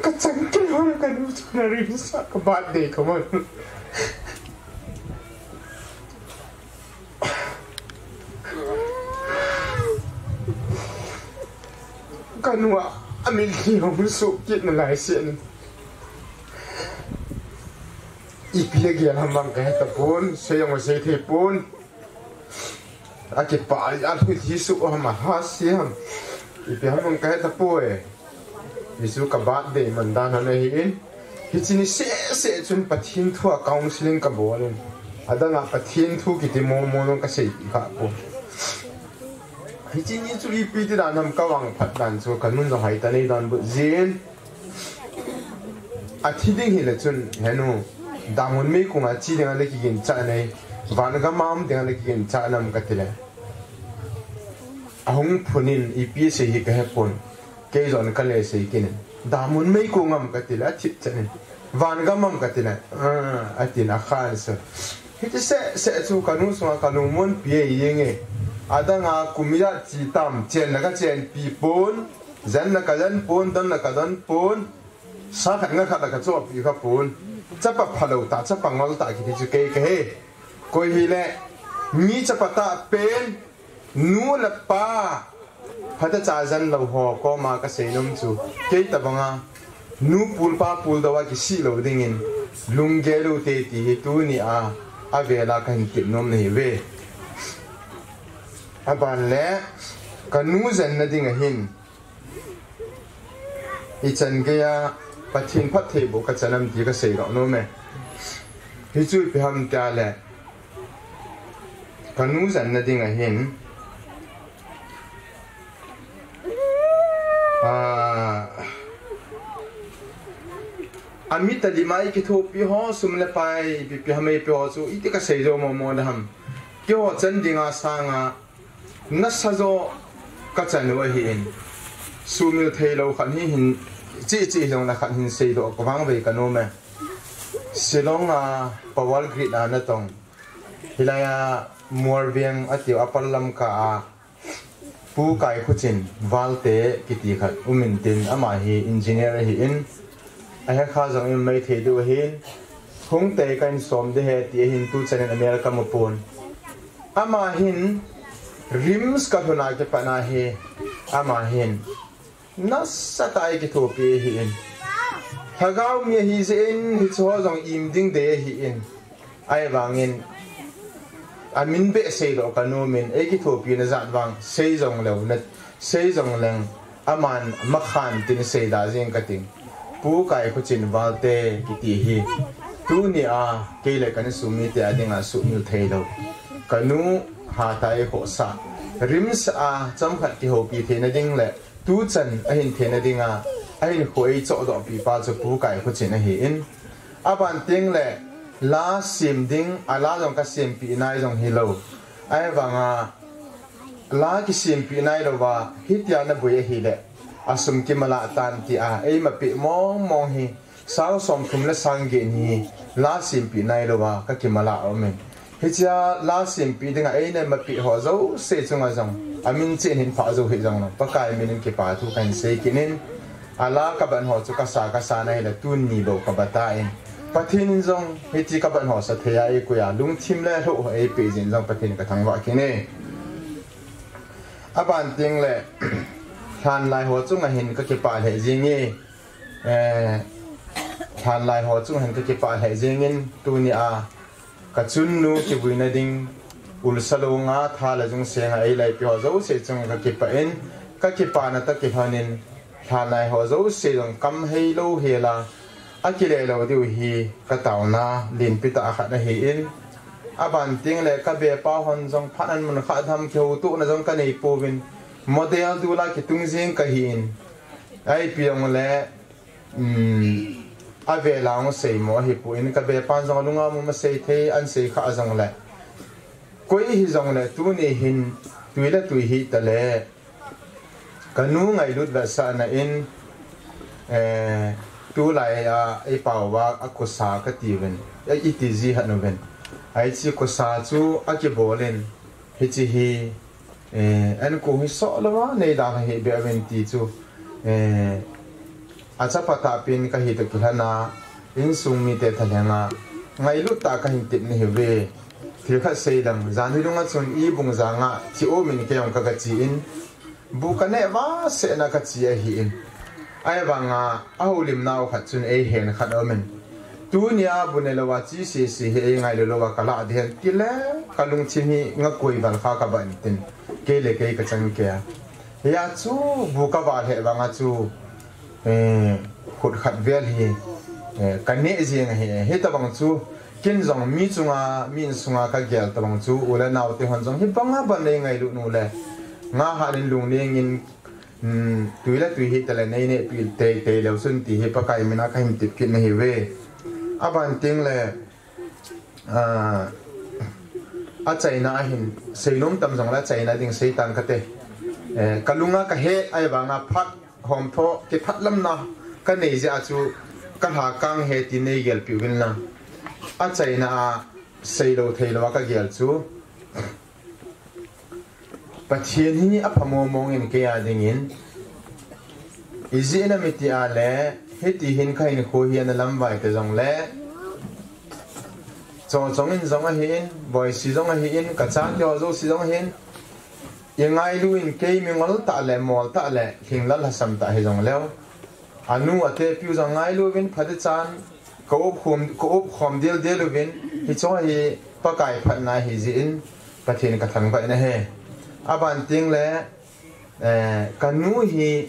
Kachang kei ho kanu chu na RIMS a ka birthday kaman. Kanu a, amil hi hong su kit nalai sin. Ipi agel ham vang kahe tapon, sei jong sei thei pon. Akipa a, alhu thi su ham, ahasi ham. Ipi ham vang kahe tapoi. Hichu ka birthday man dan ahin. Hiche ni sese chun Pathen thu a counseling kabol in. Adang a Pathen thu kiti momo jong kasei kha pon. Hiche ni chu ipi ti dan ham kavang phat dan chu kanun jong hai ta nei dan bu jin. Athi ding hile chun, henu, damun mei kung a chi ding a le kigincha nei, van gam a um ding a le kigincha nam katile. Ahung phun in ipi sei hi kahe pon, kei jong kale sei kit in. Damun mei kung am katile, athi chan in. Van gam am katile, ah, atin akhan sa. Hiti sese chu kanu sunga kalungmon pi e yenge. Adang a kum ijat chi tam, chenna kachenpi pon, janna kajan pon, donna kadon pon. Sa khat nga khat la kachohpi kha pon. Chapa phalou ta, chapa ngol ta kiti chu kei kahe. Koi hile, mi chapa tahpen, nu le pa, phatecha jan lou ho koma kasei nom chu, kei tabanga, nu pul pa pul dou a kisih lou dingin, lunggel u te ti hi tuni a, avel a kahin tep nom nahi ve. Aban le, kanu janna ding ahin, ichan gei a Pathen phattheiboh kachan am ti kasei lou nom e. Hichu ipi ham tia le, kanu janna ding ahin, ah, amit a lim a ikithopi ho, sum le pai, ipi ipi ham eipe ho chu, iti kasei jou momo le ham. Keiho chan ding a sanga, nasa jo kachan u ahin. Sumil thei lou khat hi hin, chi chi jong na khat hin sei doh ka vangvei kanom e. Shillong a power grid a natong. Hilai a Mualveng atiu Upper Lamka a Pu Kaikhuchin Valte kiti khat um intin ama hi engineer ahin. Ahe kha jong in mai thei diu ahin. Hung tei kahin som ding ahi ti ahin tuchan in America mu pon. Ama hin RIMS kalhun a kipat a hi ama hin nasatah a eikithopi ahin. Lhagao mi ahi jeh in hiche ho jong im ding dei ahin. Ahivangin amin beh sei doh kanom in eikithopi na jat vang sei jong leu na, sei jong leng aman makhan tin sei da jing kating. Pu Kaikhuchin Valte kiti hi tuni a kei le kana sum mite a dinga sumil thei lou. Kanu hatah a eikhohsah. RIMS a chomkhat kihoupi theina ding le tuchan ahin theina dinga ahin kho eichoh doh pi pa chu Pu Kaikhuchin ahin. Aban teng le la sem ding, ala jong kasempi nai jong hilou. Ahivanga la kisempi nai louva, hitia naboi ahile, asum kimalah tan tia, eima peh mong mong hi, sang somthum le sang get ni, la sempi nai louva, kakimalah aumin. Hichea la sempi dinga eina eima peh ho jouse chunga jong, amin cheh in hin phah jou hih jongleng, Pakai min in kipa thu kahin sei kit in, ala kaban ho chu kasa kasa nahile, tun ni bou kaba tan. Pathen in jong hiti kaban ho sa thei a eikoi a lungthim le lhoh ho eipeh jin jong Pathen kathangvah kit e. Aban teng le lhanlai ho chunga hin kakipah lheh jing e. Eh, lhanlai ho chunga hin kakipah lheh jing in tuni a kachunnu kivuina ding ulsa lou nga tha le jung senga eilaipi ho jouse chunga kakipah in, kakipah na tah kilhon in, lhanlai ho jouse jong kam hei lou hela, akile lou diu hi kataona lenpi tah khat ahi in, aban teng le kabepa hon jong phat an mun khat ham kihoutohna jong kanei pouvin, model dula kitung jing kahi in, ahipi jong le, um, avela hung seimo ahipoi in kabepan jong alunga mu masei thei an sei kha jong le. Koi hi jong le tuni hin tui le tui hi ta le. Kanu ngailut vetsahna in, eh, tulai a eipao va a khosa kati uvin. Eh, iti ji han uvin. Hiche khosa chu akibol in, hiche hi, eh, an kong hi soh lou a, nei dang hi be uvin ti chu, eh, achapa tahpi in kahi toh kilhon a, insung mite thalheng a, ngailut tah kahin tep nahi uve. Thil khat sei dang, janhi lunga chun i bung janga thi um in kei jong ka, kachi in, bu kaneh vah seh na kachi ahi in. Ahivanga, ahoulimnau khat chun eihen khat aum in. Tunia bu ne lou a chi sese hi eingailu lou a kalah ding hen ti le, kalungthim hi ngakoi val kha kabah in tin. Kei le kei kachang kei a. Hia chu bu kavah lheh vanga chu, eh, khut khat vel hi, eh, kaneh jing ahi. Hitabang chu, ken jong mi chunga, mi insunga kagel tabang chu, u le nao te hon jong, hibanga ban nei ngailut nu le. Nga hat in lungning in, um, tui le tui hi ta le nei nehpi teitei leu chun ti hi Pakai mina kahin tep kit nahi uve. Aban teng le, ah, achaina a hin, seinom tam jong le achaina ding sei tang kate. Eh, kalunga kahet ahivanga phat hom tho, kiphatlamna kanei jeh a chu kalha kang ahi ti nei gelpi uvin lang. Achaina a seilou theilou a kagel chu. Pathen hi apha mong mong in kei a dingin. Ijeh inem itile, hiti hin kahinkho hi ana lamvai ta jong le. Chochong in jong ahin, boisi jong ahin, kachate ho jouse jong ahin. Ingailu in kei mingol tah le, mol tah le, lhinglel lhasam tah hi jong leu. Anu atepiu jong ngailu uvin phatechan, ka-up khom, ka-up khom dildel uvin, hicho hi Pakai phatna ahi jeh in, Pathen kathangvah in ahi. Aban teng le, eh, kanu hi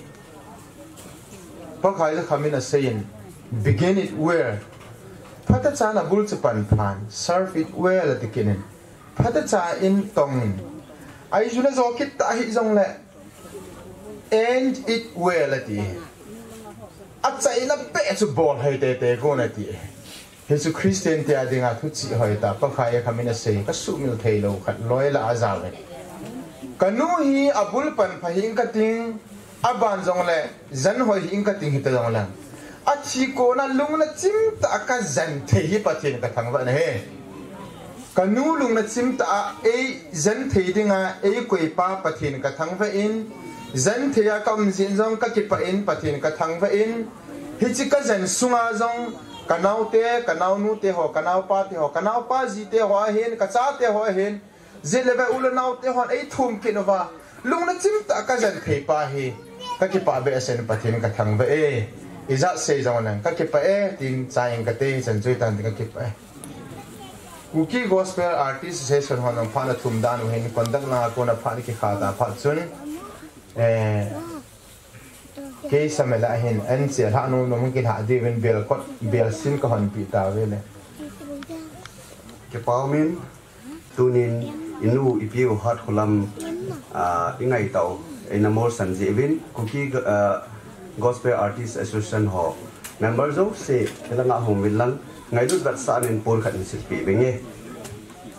Pakai le khamin asei in, begin it well. Phatechan abul chu pan phan, serve it well ati kit in. Phatechan tong in. Ahi jeh le jo kit tah hi jong le, end it well ati. Achaina beh chu bol hoi teitei gon ati. Hichu Christian te a dinga thuchih hoitah, Pakai a khamin asei, kasuhmil theilou khat loi lah a jao e. Kanu hi abul pan pha hih in kating, aban jong le, jen hoi hih in kating hita jong le. Athi kona lungna chimtah a kajen thei hi Pathen kathangvah in ahi. Kanu lungna chimtah a eijen thei dinga eikoipa Pathen kathangvah in, jen thei a kaum jeh in jong kakipah in Pathen kathangvah in, hiche kajen sunga jong kanaote, kanaonu te ho, kanaopa te ho, kanaopa ji te ho ahin, kachate ho ahin, jeh le ve u le nao te hon eithum kit uva, lungna chimtah a kajen thei pa hi, kakipah behseh in Pathen kathangvah e, ijat sei jong le kakipah e, tin chain kate, chan chui tan tin kakipah e. Kuki Gospel Artist Association hon phat athum dan u hin conduct langa kona phat kikha ta phat chun, eh, keisam le ahin, an che lhah nom nom kilhah diuvin bel kot, bel sin kahonpi tauve le. Kipa umin, tunin inu ipiu Hatkholam, ah, ingaitau, eina molsan jeh uvin, Kuki, ah, Gospel Artist Association ho member jouse, hilanga hung uvin lang, ngailut vetsahna in pon khat hin silpeh uvin nge.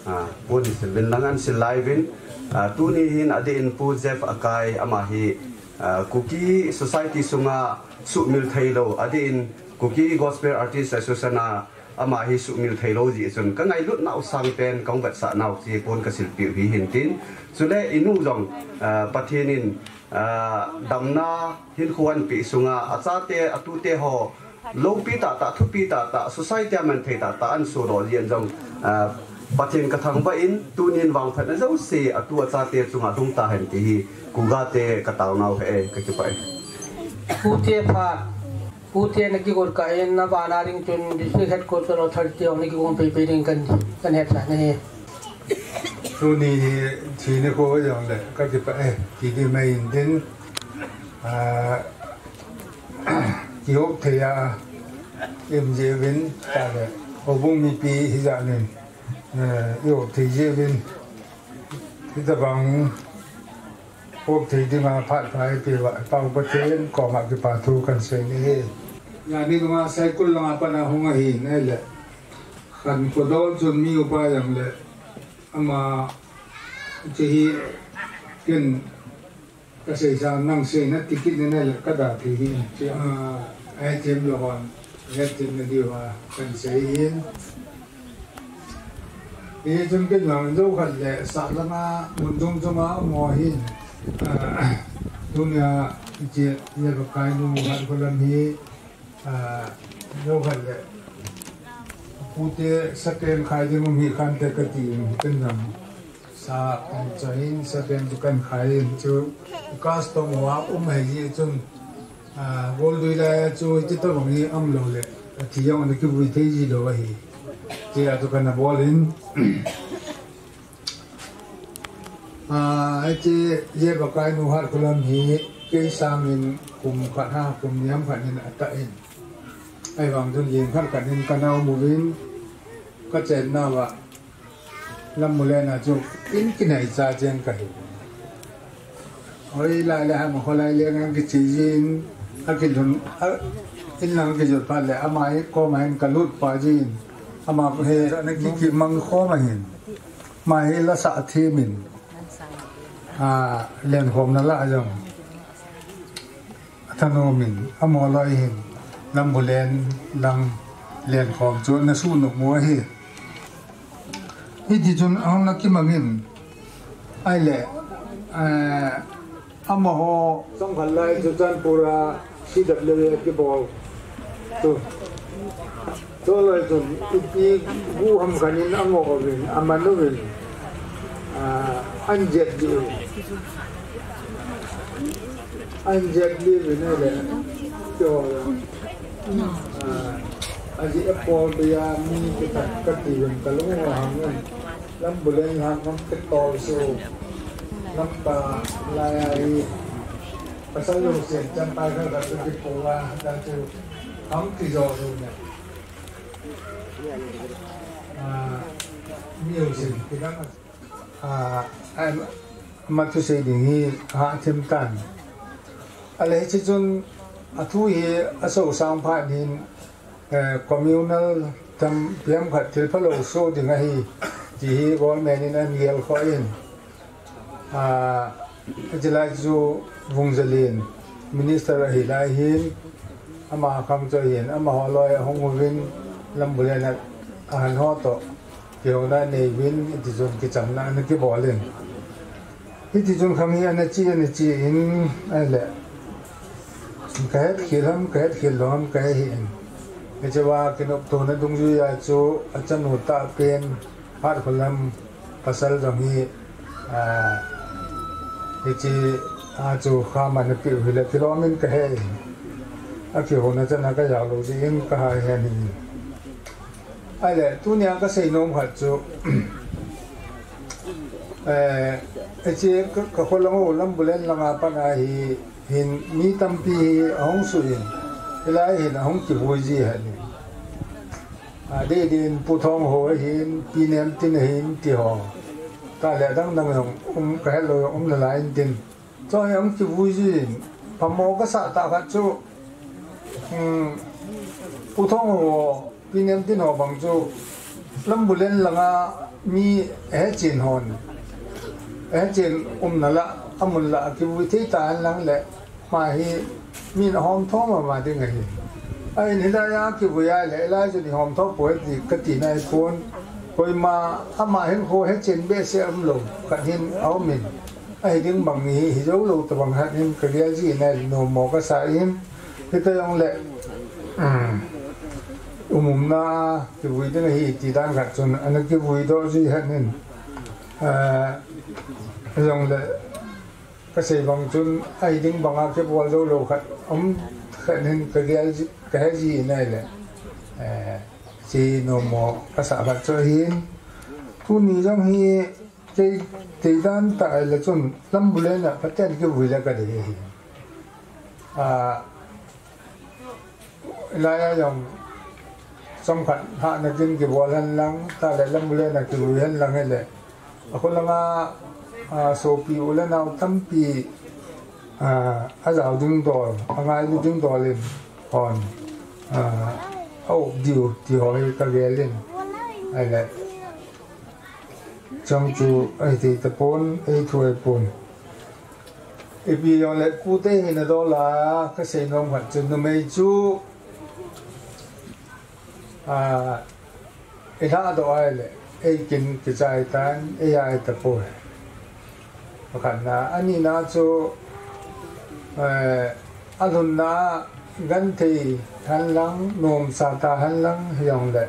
Ah, pon hin sil uvin lang, an sil lai uvin. Ah, tuni hin adeh in Pu Jeff Akai ama hi, ah, Kuki society sunga suhmil theilou, adeh in Kuki Gospel Artist Association a ama hi suhmil theilou jeh chun, kangailutnau sangpen, kahung vetsah nau chu pon kasilpeh u hi hin tin. Chule inu jong, ah, Pathen in, ah, damna hinkho anpeh sunga, achate, atute ho, Loupi tahtah, thupi tahtah, society a manthei tahtah ahin sodoh jeh in jong, ah, Pathen kathangvah in, tunin vangphatna jouse atu achate chunga lhung tahen ti hi Kuga te kataonau ahi, kakipah e. Pu te phat, Pu te nakigot kah in, navana ding chun District Headquarter Authority hon nakigon peipei ding kan, kan hetsah nahi. Tuni hi thina kho jongle kakipah e, kiti mai in tin, ah, kihop thei a, im jeh uvin, tale, houbung mipi hijat in, eh, ihop thei jeh uvin, hitabang hop thei dinga phat pha eipeh uva, Pa Pathen koma kipa thu kahin sei nahi. Jani nunga Saikul langa pat a hung ahin ahile, Khankhodol chun mi upa jongle, ama, hiche hi, ken, kasei sa nang seina tikit nene le kada thei hi, hiche, ah, ahethem lou hon, hethem na diuva, kahin sei hin. Hichun ken jong jou khat le, sah langa, mun chom choma um ho hin, ah, tunia, hiche, J. Vakainu Hatkholam hi, ah, jou khat le, Pu te sa ken khai ding um hi khante kati in, ken jong sa kahin choi in, sa ken chu kahin khai in chu, custom uva um ahi jeh chun, ah, goldui lai a chu, hiche tobang hi um lou le, athi jong ana kivui thei ji lou ahi. Hichea chu kana bol in, Ah, hiche J. Vakainu Hatkholam hi kei sangin kum khat ha, kum niam khat in atah in. Ahivang chun lim khat khat in kana um uvin, kachennauva Lambulen a chu in kinaicha cheng kahi. Hoilai le ham, kholai le ngang kiche jin, akilhun, a, in lang kijot phat le, ama hi koma hin kalut pa jin, ama he, ana kikimang khom ahin. Ama hi lasah them in, a, lenkhomna lah jong athanom in, amaho loi hin Lambulen lang lenkhom chu ana suhnop u ahi. Hiti chun ahung ana kimang in, ahile, eh, amaho, Songkhanlai Churachandpur a C W A kibol chu, chulai chun ipi gu ham khat in angoh uvin, aman uvin, ah, ahin jet lih uvin. Ahin jet lih uvin ahile, chu, ah, ajeh apol beiya mi kithat kati uvin kalung u ahang in. Lambulen lang hung kitol su, lampa lai a hi, pasal lungset changkai khat khat chu kipo a, ta chu hung kijo su ne. Ah, mi u sin kidang, ah, ama thusei ding hi ahathem tan. Ahile hiche chun athu hi asosang phat in, eh, communal tam piam khat thil phalou soh ding ahi, ti hi government in ahin gelkhoh in. Ah, hiche lai chu Vungzalen minister ahi lai hin, ama khang chu ahin, amaho loi ahung uvin, Lambulen a ahan ho toh kihouna anei uvin, hiti chun kichamna ana kibol in. Hiti chun khang hi ana che, ana che in, ahile, kahet khel ham, kahet khel lou ham, kahe hih in. Hichea kinoptona dungjui a chu achanu tah pen, Hatkholam pasal jong hi, ah, hiche a chu kham ana peh u hile kilom in kahe in. Akihouna chan a kajao lou jeh in kahe hen hi. Ahile, tunia kasei nom khat chu, eh, hiche ka, kakholang u Lambulen langa pat a hi, hin mi tampi hi ahung suh in, hilai hin ahung kivui ji ahi. Adeh deh in Pu Thongho ahin, Pi Nemtin ahin, ti ho. Tale adang dang jong um, kahet lou jong um nalai in tin. Chu hi ahung kivui jin, phamo kasah tah khat chu, um, Pu Thongho, Pi Nemtin ho bang chu, Lambulen langa mi ahechen hon, ahechen umna lah, amun lah akivui thei ta hen lang le, ama hi min ahomtho mama ding ahi. Ahin hilai a kivui ahile, hilai chun ihomtho poi ti kati nai pon. Koima ama hinkho hechen behseh umlou khat hin aum in. Ahi ding bang hi, hijou lou tobang khat hin kagel ji in ahile nommo kasa in. Hita jongle, um umna kivui ding ahi ti dan khat chun ana kivui doh ji hen in, eh, jong le ka sei bang chun ahi ding banga kibol jou lou khat um khat hin ka gel ji, ka he ji nai le, eh, chi no mo ka sa khat chu hin tuni jong hi kei, kei dan ta ai le chun Lambulen a Pathen kivui le ka dei hi. A, lai a jong chomkhat hahna kin kibol hen lang, ta le Lambulen a kivui hen lang hi le. A khulanga, a, sopi u le nau tampi, a, a jao ding dol, a ngailu ding dol in hon, a, a up diu ti ho hi ka gel in. Ai le. Chang chu ahi thei tapon, ahi thu ahi pon. Ipi jong le pute hi na dol a, ka sei nom khat chu numei chu, a, i lhah doh ai le, ei kin kichai tan, ei ai tapoi. Pakhatna, anina chu, eh, a lhunna genthei hen lang, nomsa ta hen lang, hi jong le,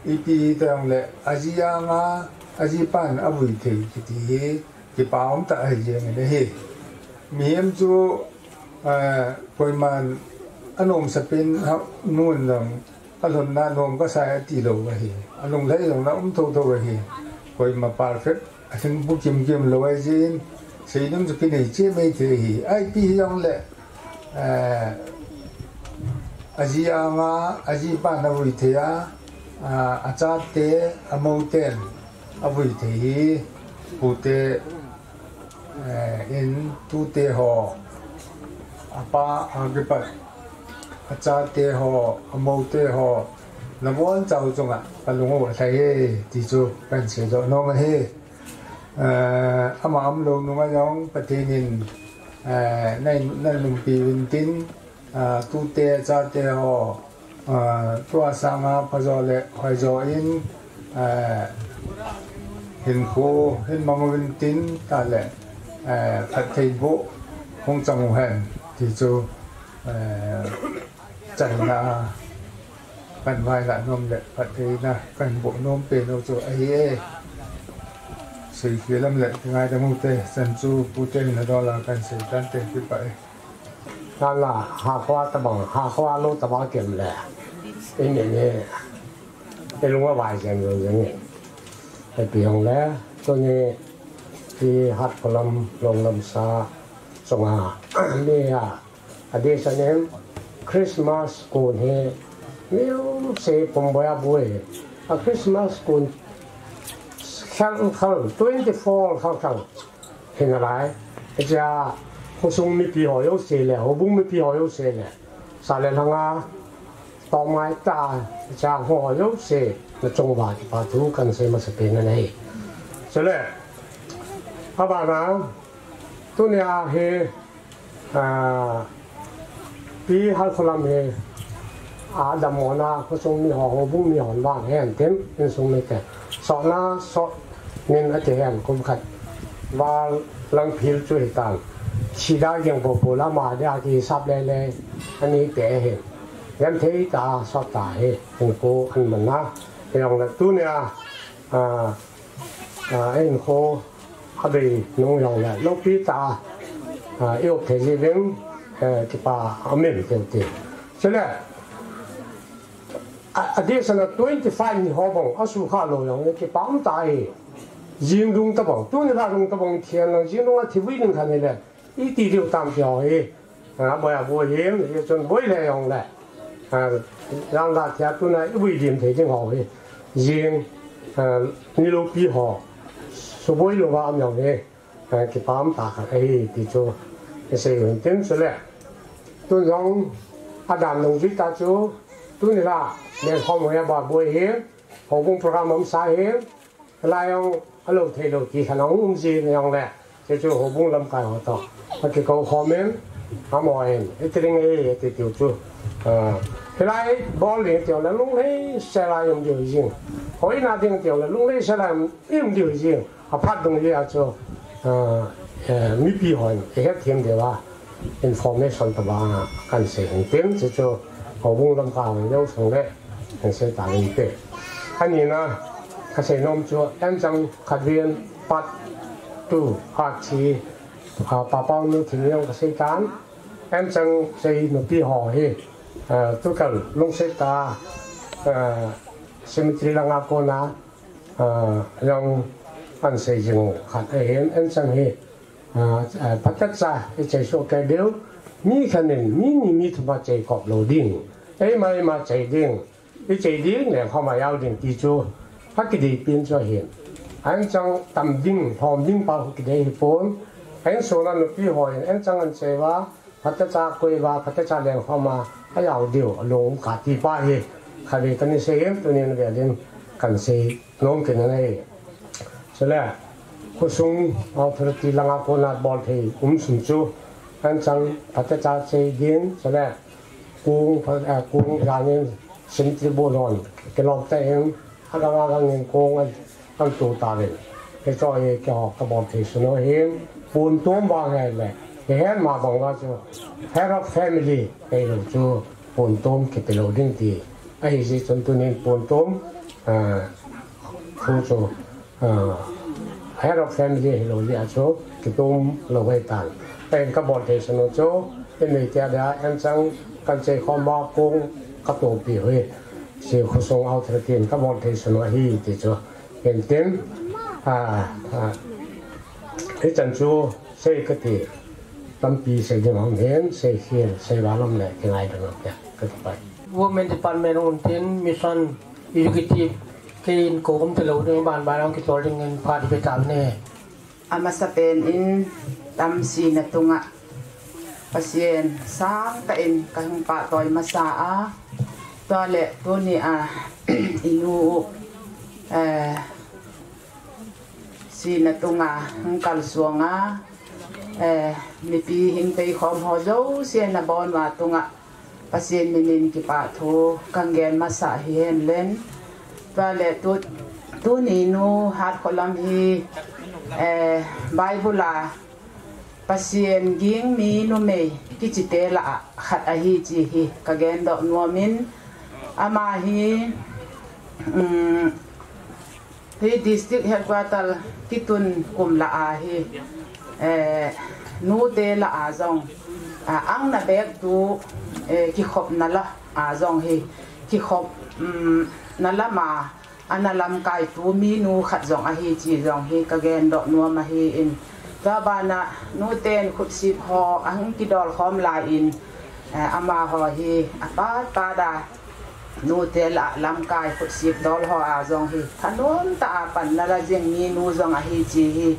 ipi hi ta jong le, a ji anga, a ji pan a vui thei kiti hi, kipa um ta ahi jeng in ahi. Mihem chu, eh, koiman a nomsa pen ha, nun jong, a lhunna nom ka sai a ti lou ahi. A lunglhai jong na um tho tho ahi. Koima perfect a thing bu kim kim lou ahi jin, seinom chu kinei che mai thei ahi. Ipi hi jong le, eh, a ji anga, a ji pan a vui thei a, a, a chate, a mou ten a vui thei hi, pute, eh, in tute ho, a pa, a kipat, a chate ho, a moute ho, na bon chau chunga ka lung u a lhai e, ti chu kan sei doh nom ahi. Eh, ama um lou nunga jong Pathen in, eh, na, na umpi uvin tin, a, tute, chate ho, a, tua sanga phajo le hoijo in, a, hinkho hin mang uvin tin ta le, a, phatthei boh hung chang u hen ti chu, a, chaina kan vai la nom le phattheina kan boh nom pen u chu ahi e. Seikhel lam le ngaidam u te, chan chu pute hin a dol a kan sei tan te, kipah e. Nala, ha khua tabang, ha khua lou tabang kem le. Imi ni, ilung a vai jeng jeng jeng. Ipi jong le, tuni, ti hat kolam, long lam sa, sunga, mi a, a di sa nem, Christmas kun he, mi se pum boya bui. A Christmas kun, khang khang, twenty four khang khang. Hinalai, hichea, khosung mipi ho jouse le, houbung mipi ho jouse le, sa le lhanga, tomngai ta, hichea ho jouse, na chunguva kipa thu kan sei masa pen ahi. Chule, abana, tunia hi, a, Pi Halkholam hi, a, dammo na, khosung mi ho, houbung mi hon vang hen tin, insung mite. Sotna, sot nin ati hen kum khat. Val lang phil chu hitan. Sida jeng popo lama dia kihisap lele, ani te hin. Genthei ta, sot ta hi, hinkho an man na. Hijongle tunia, a, a, hinkho, Abei nung jong le, loupi ta, a, i-up thei ji vin, eh, kipa a um in tiu ti. Chule, a, a di sana twenty five ni ho bang, a sukha lou jong le, kipa um ta hi, jing dung tabang, tuni la dung tabang thian lang, jing dung a thi vui ding khan hi le, i ti diu tam ti ho hi. A, boi a boi him, hichun boi le jong le. A, jang la thia tuna i vui dim thei ding ho hi. Jing, a, ni loupi ho. Suboi louva um jong hi. A, kipa um ta kha ahi ti chu. I sei un tin chule. Tun jong a dan nung jui ta chu. Tuni la, men khom ho ya ba boi hi. Houbung program um sa hi. Lai jong a lou thei lou ti khan a hung um ji na jong le, chuchu houbung lamkai ho toh a kikou khom in, amaho hin, hiti ding ahi, hiti tiu chu. A, hilai bol ding tiu le lunglhai sel a i um diu jing. Hoina ding tiu le lunglhai sel a i um diu jing. A phat dung jeh a chu, a, eh, mipi hon i het them diu a information tabang a kan sei hin tin, chuchu Houbung lam ka hong jou sang le, kan sei ta le te. Ani na, ka sei nom chu, en chang khat vin, part two, part three, a, pa pau nu thin yong ka sei tan, en chang sei nupi ho hi, a, tu kal lung sei ta, a, cemetery langa kona, a, yong an sei jing khat ahin, en chang hi, a, a, phatecha, i chei so ke deu, mi khanin, mi ni mi thuma chei kop lo ding, ei ma, ei ma chei ding, i chei ding le khoma yau ding ti chu, ha ki dei pin chu hin. An chang tam ding, hom ding pa ki dei hi pon, an so na nupi ho in, an chang an chei va, phatecha koi va, phatecha leng khoma, a yau diu, a lung ka ti pa hi, kha ve kan sei em, tunin ve din, kan sei nom kin nei. Chule, khosung authority langa kona bol thei um sun chu, an chang phatecha chei din, chule, kung, pha-, a, kung janin cemetery bol hon, ke lom ta em, a gang a gang in kung an, an tu ta le. Ke cho e ke ho ka bol thei sun o hin, pun tum ba ngai le, ke hen ma bang wa chu, head of family, ke lo chu, pun tum ke pe lo ding ti. Ahi si chun tunin pun tum, a, thu chu, a, head of family hi lo li a chu, ki tum lo ve tan. Pen ka bol thei sun o chu, in nei tia da, en chang kan chei khom ba kung ka to pi hui. Si khosung authority in ka bol thei sun o hi ti chu. Pen tin, a, a, hi chan chu, sei ka ti, tampi sei ding hong hen, sei khian, sei va lom le, ki ngai dang lo pia, ka ti pai. Women Department un tin, Mission Executive, ke in ko um te lo ding, ban ban ang ki tol ding in pha di pe ta ne. A masa pen in, tam si na tunga, Pasian sang ta in, ka hung pa toi masa a, tua le, tuni a, inu, eh, si na tunga, hung kal suanga, eh, mipi hing pei khom ho zo, si na bon wa tunga, Pasian minin kipa thu, kang gen masa hi hen len. Tua le tu, tuni nu hat kholam hi, eh, Bible a, Pasian ging mi numei kichi te la a khat ahi chi hi ka gen doh nuam in, ama hi, um, hi district headquarter kitun kum la a hi, eh, nu te la a zong, a, ang na bek tu, eh, kikhop na la a zong hi, kikhop, um, na la ma, ana lamkai tu mi nu khat zong ahi chi zong hi ka gen doh nuam ahi in. Tua bana nu ten khutsip ho ahung kidol khom lai in, eh, ama ho hi a pat pat a nu te la lamkai khutsip dol ho a zong hi thanom ta a pan na la zing mi nu zong ahi chi hi,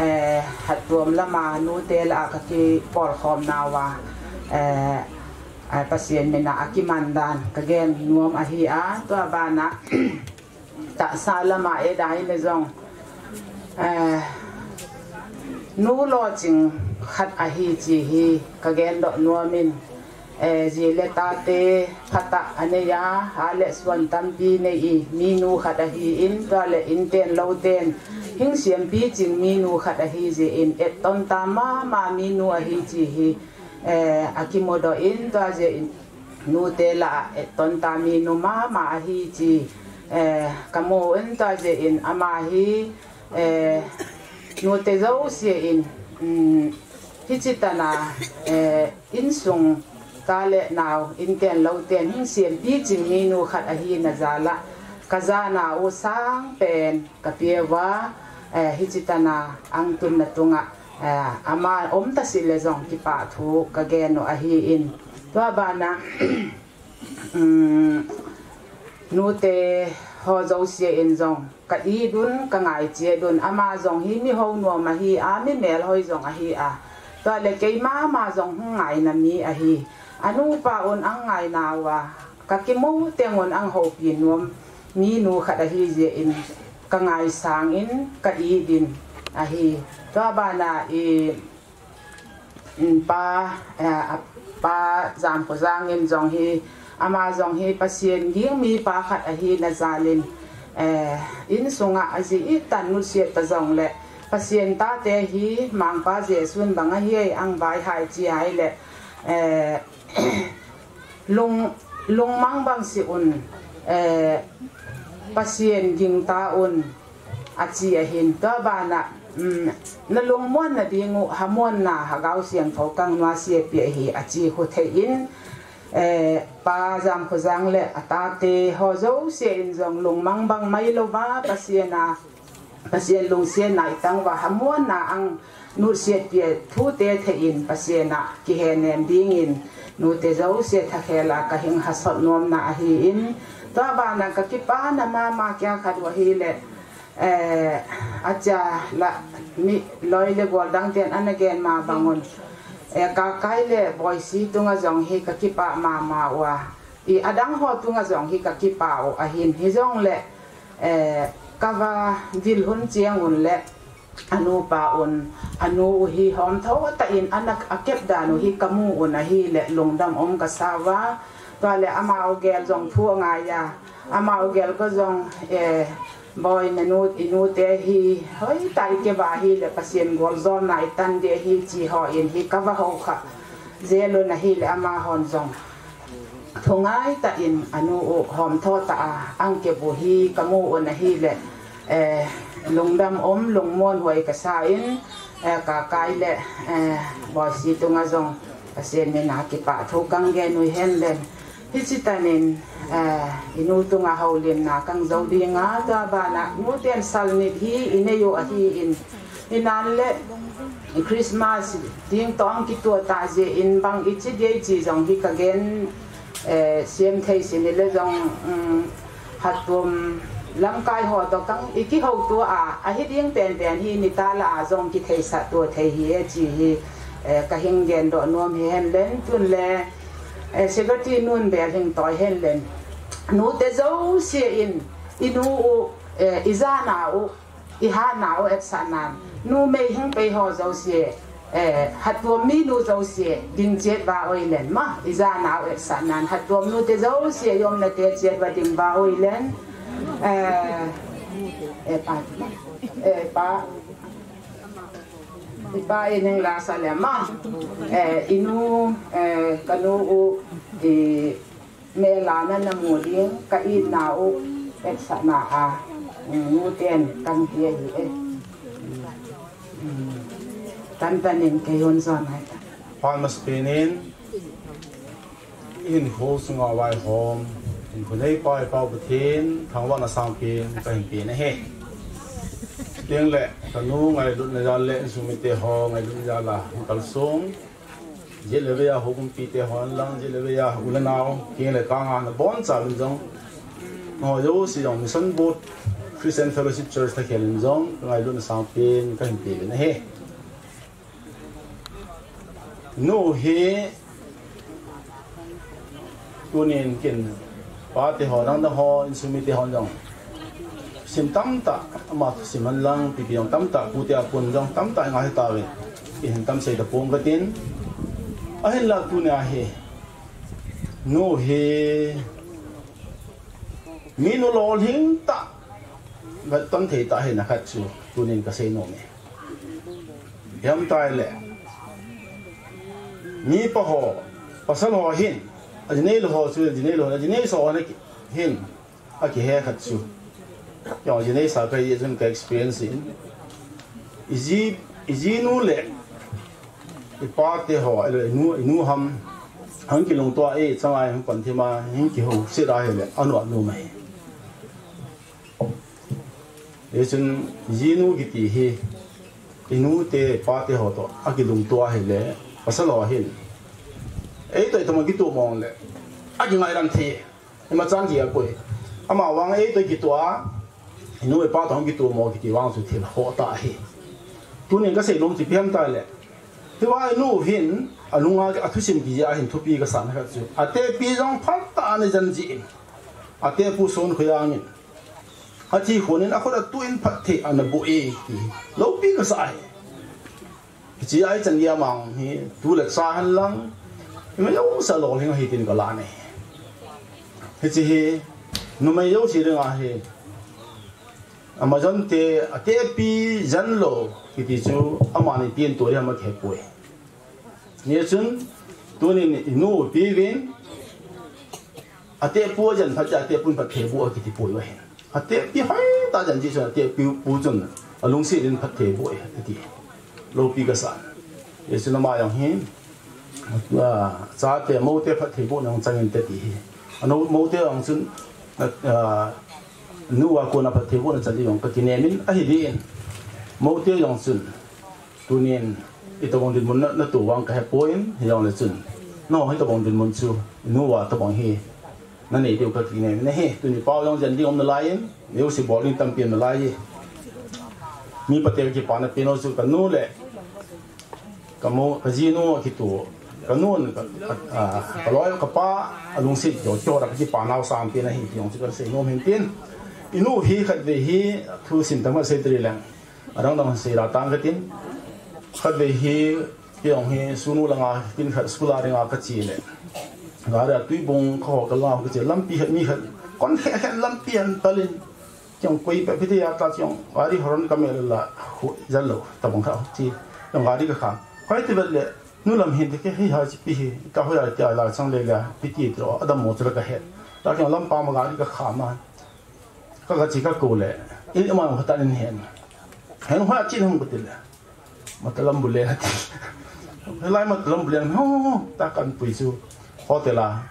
eh, hat tuam lama nu te la ka ki pol khom na wa, eh, a Pasian mina a kiman dan ka gen nuam ahi a, tua bana tahsa lama e dai le zong, eh, nu lo ching khat ahi chi hi ka gen doh nuam in, eh, zi le ta te phata a nei a, ha le suan tampi nei i mi nu khat ahi in, tua le in ten lo ten hing siam pi ching mi nu khat ahi zi in, et ton ta ma ma mi nu ahi chi hi, eh, a kimu doh in, tua zi in, nu te la a et ton ta mi nu ma ma ahi chi, eh, ka mu in tua zi in ama hi, eh, nu te zo sia in, um, hi chi tana, eh, in sung ta le nau, in ten lo ten, hing siam pi ching mi nu khat ahi na za la, ka za na u sang pen, ka pia wa, eh, hi chi tana ang tun na tunga, eh, ama om ta si le zong kipa thu ka gen u ahi in. Tua bana, um, nu te ho zo sia in zong, ka i dun, ka ngai chia dun, ama zong hi mi ho nuam ahi a, mi mel hoi zong ahi a. Tua le kei ma ma zong hung ngai na mi ahi. A nu pa un ang ngai na wa, ka kimu teng un ang ho pi nuam mi nu khat ahi zi in, ka ngai sang in ka i din ahi. Tua bana i, in pa, eh, a pa Zam Ko Zang in zong hi, ama zong hi Pasian ging mi pa khat ahi na zalin, eh, in sunga a zi i tan nu sia ta zong le, Pasian ta te hi Mangpa Jesun bang ahi ai ang vai hai chi ai le, eh, lung, Lungmang bang seh un, eh, Pathen gingta un, achi ahin. Tua bana, um, nalungmon nading u, hamonna Lhagao Siangthou kang nuasepeh ahi, achi khu thei in, eh, Pa Jamkhojang le atate ho jouse in jong lungmang bang mai louva, Pathen a Pathen lungsetna itang uva hamonna ang nusiatpeh thute thei in Pathen a kihenem dingin nute jouse thakhel a kahin hasot nomna ahin, tua bana kakipana mama kia khat u ahile, eh, acha la mi loi le gol dang ten ana gen ma bang un, eh, Kakai le Boisi tunga jong hi kakipah mama uva, i adang ho tunga jong hi kakipah u ahin, hijongle, eh, kava vil hun cheng un le, anupa un, anu u hi homtho tah in ana akep dan u hi kamu un ahile, lungdam um kasa uva, tua le ama u gel jong thu angai a, ama u gel ko jong, eh, Boi, nanu, inute hi hoitah a ikep a ahile, Pathen goljona itan ding ahi, chi ho in hi kava hou kha jel un ahile, amahon jong thu ngai tah in anu u homtho tah a ang kep u hi kamu un ahile, eh, lungdam um, lungmon huai kasa in, eh, Kakai le, eh, Boisi tunga jong Pathen mina kipah thu kang gen u hen le. Hichi tan in, eh, inu tunga houlimna kang jou dinga, tua bana nuten salnit hi inei u ahin, inan le Christmas ding tong kituah tah jeh in bang ichi ding chi jong hi kagen, eh, sem thei sini le jong, um, Hatum lamkai ho toh kang ikihouto a, ahi ding penpen hi nitah lah a jong kitheisah to thei hi e chi hi, eh, kahin gen doh nom hi hen le, tun le, eh, secretary nun bel hin toi hen le, nute jouse in, inu u, eh, ijana u, ihatna u etsah nan, numei hing pei ho jouse, eh, Hatom minu jouse ding chet uva oi len ma, ijana u etsah nan, Hatom nute jouse yom nate chet uva ding uva oi len, eh, eh, pa, eh, pa, ipa in hing la sa le ma, eh, inu, eh, kanu u, i, Mela nana mu ding, ka itna u, etsahna a, mm, nuten kan ti ahi e. Mm. Tan tan in kei hon jon hai ta. Phan mas penin, in ho sunga vaihom, in hunei pai pau Pathen, thangvahna sangpen, kahin pe na he. Tin le, kanu ngailutna jal le, insung mite ho ngailutna jal a, kalsong. Jeh le vei a houbung pite hon lang, jeh le vei a u le nao, keng le kang a nabonchauvin jong. Ho jouse jong Mission Board, Christian Fellowship Church thakhel in jong, ngailutna sangpen kahin pe uvin ahi. Nu hi, tunin kin, pate ho, dangdang ho, insung mite hon jong. Sim tamtah, ama thusim hen lang, pipi jong tamtah, pute a pun jong tamtah, nga hi tave. Ihin tam sei ta pong katin. Ahinla tunia hi. Nu hi. Minu lolhing tah. Vet ton thei tah hi na khat chu. Tunin kasei nom e. Hiam tai le. Mipa ho. Pasal ho hin. Ajinei lo ho chu, ajinei lo, ajinei so ho na ki. Hin. Akihe khat chu. Yong jinei sa kahi jun ka experience in. Iji, ijinu le. Ipa te ho, ilo inu, inu ham. Hung kilungto a e, changa hung pan thima, hung kihou, sira hile, anu anu mai. Ijun, ijinu kiti hi. Inu te, pa te ho to, akilungto a hile, pasal ho hin. Ei to, ei to ma kitu mong le. Akingai ram the. Ima chan ji a koi. Ama vang ei to kituah a, inu ipa to kituah mo kiti vang chu thil ho tah ahi. Tunin kasei nom chu ipi ham tile. Tua inu hin, alunga athusim kiji a hin thupi kasan khat chu. Atepi jong phatah a ana jan jin. Atepu Sonkhoiang in. Athi khonin akhut atuh in phatthei ana bu e ti. Loupi kasa ahi. Hiche a ichan gei a mang hi, tu le cha hen lang, numei jouse lolhing ahi tin ka la nei. Hiche hi, numei jouse ding ahi. Ama jan te, atepi jan lou, kiti chu, amani tin tu ding ama khe poi. Hichun, tunin inu pi vin, Ate pu ajen phat, ate pun phattheiboh akiti poi ahi. Ate pi hoi ta jen ji chun ate pi pu chun alungset in phattheiboh e ati. Loupi kasa. Hichun ama jong hi, ah, chate mote phattheibohna chang inte ti hi. Ano mote jong chun, ah, nu a kona phattheibohna chan ding jong ka kinem in ahi ding in. Mote jong chun, tunin, itobang dinmun na, natoh vang ka hepoi, hijongle chun. No, hitobang dinmun chu, nu a tobang hi, nanei diu ka kinem in ahi, tuni pao jong jen ding um nalai in, music bol ding tampi um nalai e. Mi pate kipana pen u chu kanu le, kamo, kajinu kitoh, kanun, ka, ka, a, kaloi, kapa, alungset jo, jo ra kakipa nau sang pen ahi, ti jong chu kasei nom hin tin. Inu hi khatvei hi, thusim tam asei tari leng. Adang dang sei la tang katin. Khatvei hi, kei jong hi, sunu langa, kin khat school a dinga kache le. Gari a tuibong kaho kalanga kache, lampi khat mi khat. Kon khe khe lampi an talin. Kei jong koi pe piti ya ta kei jong, gari horn kamel la, hu, jal lo, tabang kha, chi. Kei jong gari kakham. Koi ti vet le, nu lam hin te ke, hi ha chi pi hi, ka hoi a ti a la chang le le, piti ti lo, adammo chu la kahet. La kei jong lampa ma gari kakham a. Ka, kache kakou le, in ima hung khat in hen. Hen hoi a chin hung kati le. Matalam bule ati. Helai matalam bule ho, ho, ho, ta kan pui chu. Hotel a.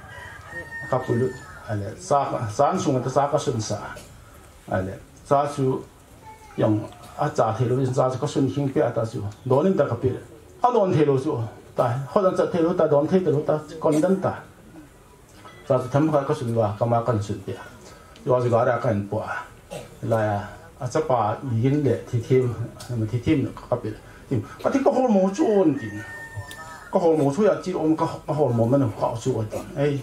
Ka pui lut. Ale, cha, cha an sung ta cha kasun sa. Ale, cha chu jong acha thei lou, cha chu kasun khing pe ata chu. Don in ta kape. Adon thei lou chu. Ta, hotel cha thei lou ta, don thei ta lou ta, kon dan ta. Cha chu themkhat kasun uva, kama kahin sun peh. Chua chu gari a kahin po a. Lai a, achapa Gigin le Thithem, Thithem kape. Thithem, kati kaholmo chu on tin. Kaholmo chu ya chi om ka, kaholmo man kha chu on tin. Ei,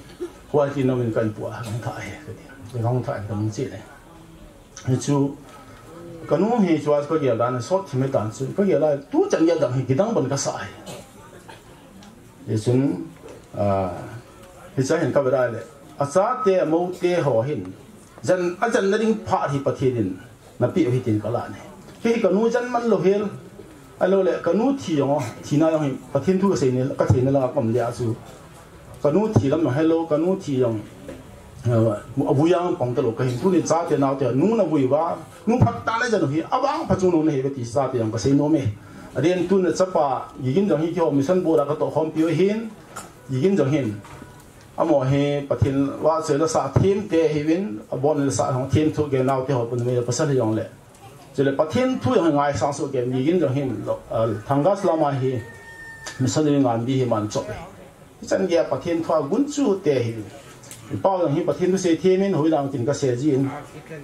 hua ti na min kahin po a, hung tha e, kati. Hung tha e, kahin chi le. Hichu, kanu hi chua kagel dan, sot thim e tan chu, kagel a, tu chan gel dan hi, kidang ban kasa e. Hichun, ah, hicha hin ka vet a le, achate, amote ho hin, jan, ajanna ding phat hi Pathen in napeh u hi tin ka lan e. Kei hi kanu jan man lou hel, ahilou le, kanu thi jong, thina jong hi, Pathen thu kasei ni, kathei na la ka um le a chu. Kanu thi lam jong helou, kanu thi jong, eh, avui a pang talou kahin. Tuni chate naote, nu navui uva, nu phatah le jan u hi, avang phat chu nu nahi uve ti chate jong kasei nom e. Aden tuni chapa, Gigin jong hi keiho mission board a katoh khompi u ahin, Gigin jong hin. Amaho hi Pathen vahchoi la sah them te ahiuvin, abon la sah hung them thu gel naote ho pun mei pasal hi jong le. Chule Pathen thu jong ngaisang soh kei, Gigin jong hin, ah, Thanggas lama hi missionary ngambi hi man chop e. Hichan geiya Pathen thu a gunchu te hi. I pau jong hi Pathen thu sei themin, hoilang tin kasei jin.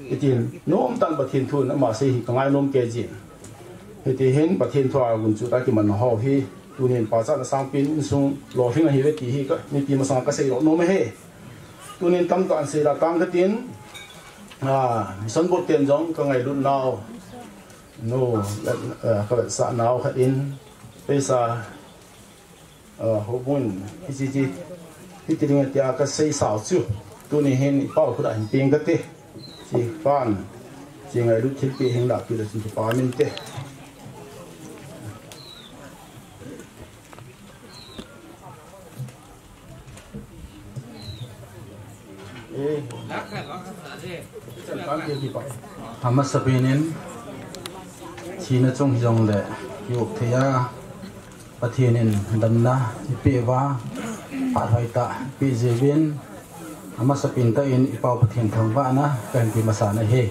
Hitin, nomtah in Pathen thu in ama sei hi kangai nom kei jin. Hiti hin Pathen thu a gunchu tah kiman ho hi, tunin pachatna sangpen insung lolhing ahiuve ti hi ka, mipi masanga kasei lou nom e. Tunin tamtah in sei la tang katin, ah, mission board ten jong kangailut nau, nu, eh, kavetsah nau khat in, peisa, ah, houbung in, hichi chi, hiti ding tia kasei sao chu, tuni hin i pau khut a hin peng kate, chi pan, chi ngailut thilpeh hin lahpeh le chun kipa min te. Amasapen in thina chung hijongle i-up thei a, Pathen in damna eipeh uva, phat hoitah eipeh jeh uvin, amasapen tah in i pau Pathen thangvahna kahin pe masa nahi.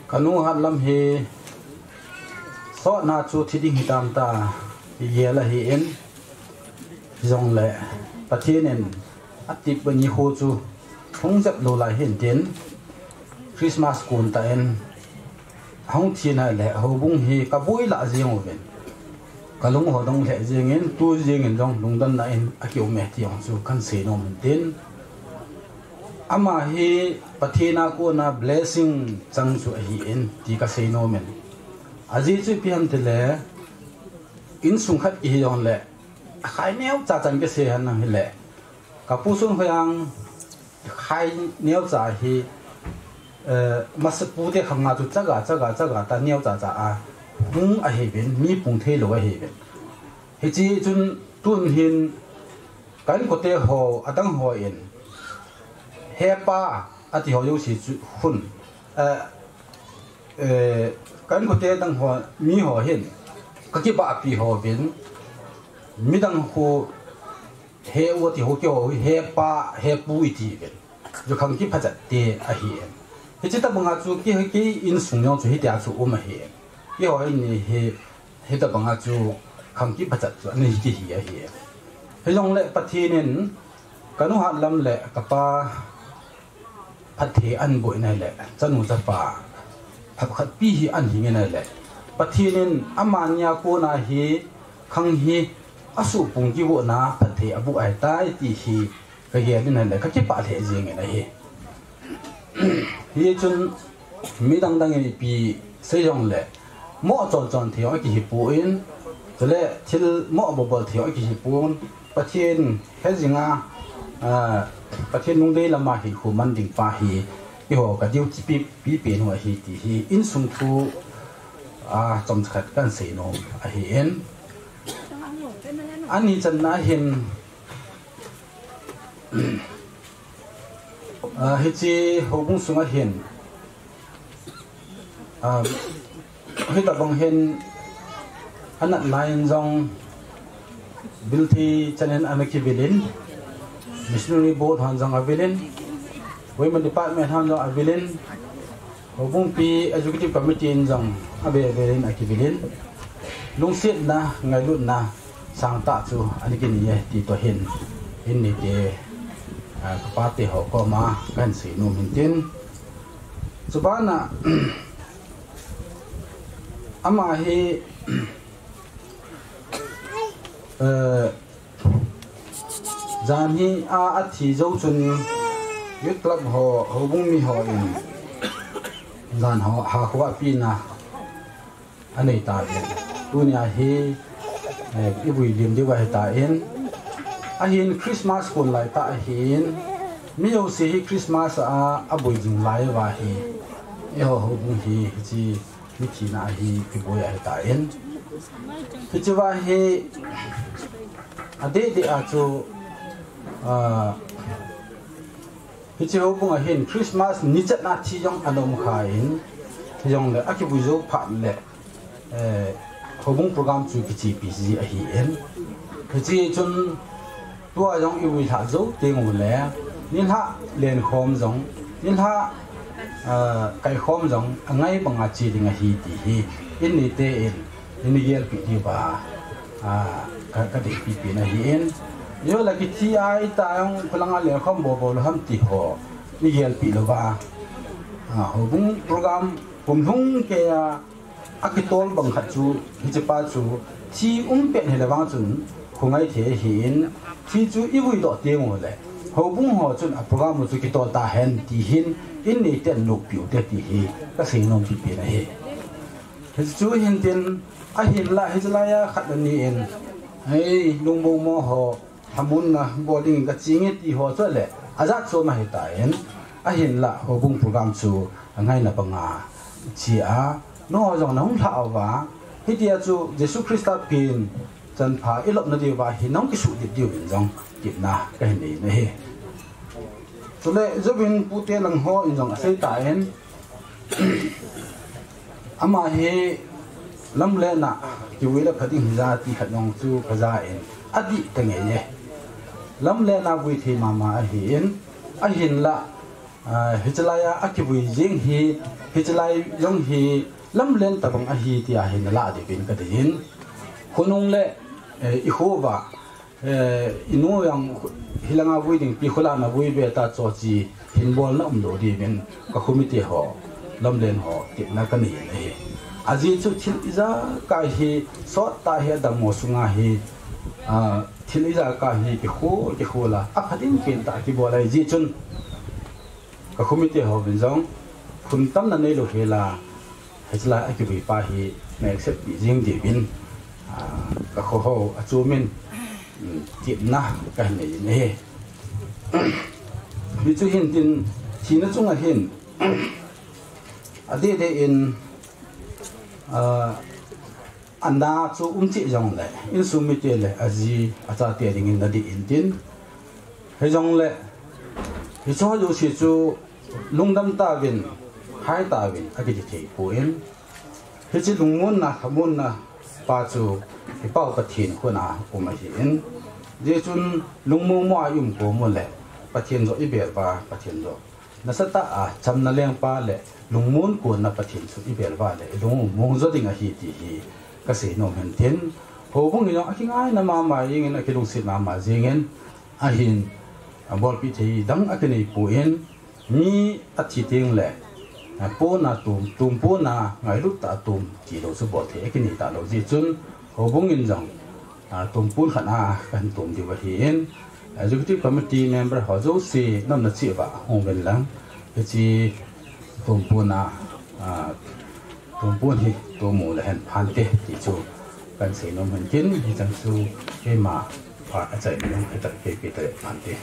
Kanu hat lam hi sotna chu thi ding hitam ta, igel ahin, jongle Pathen in atep nikho chu hung jep lou lai hin tin, Christmas kon tah in, ahung thi nai le, houbung hi kaboi lah jeng uvin. Kalung ho dong lheh jengin, tu jengin jong lungdonna in akium e ti jong chu kahin sei nom in tin. Ama hi Pathen a kona blessing chang chu ahin ti kasei nom in. Ajeh chu ipi ham tile, insung khat kihi jongle, akhai neocha chan kasei henlang hile, kapu Sonhoiang khai neocha hi, eh, masa pute khanga chu chaga, chaga, chaga ta neocha cha a hung ahiuvin, mi pung thei lou ahiuvin. Hiche chun tun hin ka inkote ho adang hon, "He pa," ati ho jouse chu khun, eh, eh, ka inkote adang ho, mi ho hin ka kibahpi ho uvin, midang ho "He u," ati ho keiho hi "He pa, he pu," iti uvin. Chu khang kiphachatte ahi. Hiche tobanga chu kei, kei insung jong chu hitia chu um ahi. Keiho in hi, hitabanga chu khang kiphachatte chu ana hi kihi ahi. Hijongle Pathen in ka nu hat lam le ka pa phatthei ahin boh in ahile, chanu chapa phabep khat pi hi ahin hing in ahile, Pathen in amani a kona hi khang hi asuhpung kivohna phatthei aboh ahitai ti hi ka gel in ahile, ka kipah lheh jeng in ahi. Hichun midang dang in ipi sei jongle, mo chon chon thei jong akihi pon, chule thil mo bol bol thei jong akihi pon, Pathen he jinga, ah, Pathen lungdei lama hinkho man ding pa hi, eiho ka duty pi, pi pen u ahi ti hi insung thu, ah, chomcha khat kahin seinom ahi in. Ani channa hin, ah, hiche houbung sunga hin, ah, hitabang hin anatna in jong bilthei chan in ana kivil in, Missionary Board hon jong avil in, Women Department hon jong avil in, Houbung pi Executive Committee in jong ave ave in akivil in, lungsetna, ngailutna sangtah chu ana kinei e ti toh hin, in nite, ah, ka pate ho koma kahin seinom in tin. Chubana, ama hi, eh, janhi a, athi jou chun Youth Club ho, houbung mi hon jan ho, hakhovah pina anei tauvin. Tunia hi, eh, ivui lim diu ahitan. Ahin Christmas kon laitah ahin, mi jouse hi Christmas a, aboi jing lai uva hi, eiho houbung hi, hiche mithina hi kiboi ahitan. Hichea hi adeh deh a chu, ah, hiche houbung a hin Christmas nichatna thi jong ana um khan, hijongle akivui jou phat le, eh, houbung program chu kichepi ji ahin. Hiche chun tua jong ivui lhah jou teng ule, nilhah lenkhom jong, nilhah, ah, kaikhom jong angai banga che ding ahi ti hi in nite in, in gelpeh diuva, ah, ka, ka deipi pen ahin. Eiho la kithi a ita jong kholanga lenkhom bol bol lou ham ti ho, in gelpeh louva, ah, houbung program kum lhung kei a, akitol bang khat chu, hichepa chu, thi um pet hile vang chun, khongai thei ahin, thi chu ivui doh teng ule, houbung ho chun a program chu kitol tahen, ti hin, in neiten noppiu te ti hi, kasei nom pipen ahi. Hichu hin tin, ahinla, hichelai a khat le ni in, hei, lungmong mo ho, lhamonna bol ding in kache nge ti ho chu le, ajat chu ahitan, ahinla houbung program chu angaina banga che a, nangho jong nahung lhah uva, hitia chu Jesu Christa pen chanpha ilopna diuva hi nahung kisuhdip diuvin jong tepna kahin nei ahi. Chule jouvin pute lang hon jong asei tan, ama hi lamlen a kivui le pha ding hija ti khat jong chu kaja in, adih tah ngei e. Lamlen a vui thei mama ahin, ahinla, ah, hichelai a akivui jing hi, hichelai jong hi lamlen tabang ahi tia hi nalah diuvin kadei in. Khonung le, eh, ikho uva, eh, inu jong hilanga vui ding pi kholanga vui ve ta chu chi hin bolna umlou diuvin ka khomite ho, lamlen ho, tepna kanei ahi. Ajeh chu thil ijakai hi, sot tah hi adammo sunga hi, ah, thil ijakai hi kikhol, kikhol a, apha ding pen tah kibol ahi jeh chun, ka khomite hovin jong, phun tamna neilou hela, hichelai a kivui pa hi, na accept pi jing diuvin, ah, ka kho ho, achom in, um, tepna kahin nei in ahi. Hichu hin tin, thina chunga hin, adeh deh in, ah, Ana chu um cheh jongle, insung mite le aji achate dingin nadih intin. Hijongle, hicheho jouse chu lungdam tauvin, hai tauvin, akiti thei poi. Hiche lungmonna, lhamonna pa chu, i Pau Pathen khut a um ahin. Hijeh chun lungmong mo a i um kom ule, Pathen joh i bel uva, Pathen joh nasatah a chamna lengpa le lungmon konna Pathen chu i bel uva le, i lung mong jo ding ahi ti hi kasei nom hen tin. Houbung in jong akingaina mama jengin, akilungset mama jengin, ahin, abolpi thei dang akinei poi. Mi athi teng le, a, pon a tum, tum pon a ngailut tah a tum tilou chu bol thei akinei talou jeh chun, houbung in jong, a, tum pon khat a kahin tum diu ahin, Executive Committee member ho jouse nomna cheh uva hung uvin lang, hiche tum pon a, a, tum pon hi tum u le hen phante ti chu kahin sei nom hen tin, hichan chu keima phat achaina jong hitia kei pe ta le phante.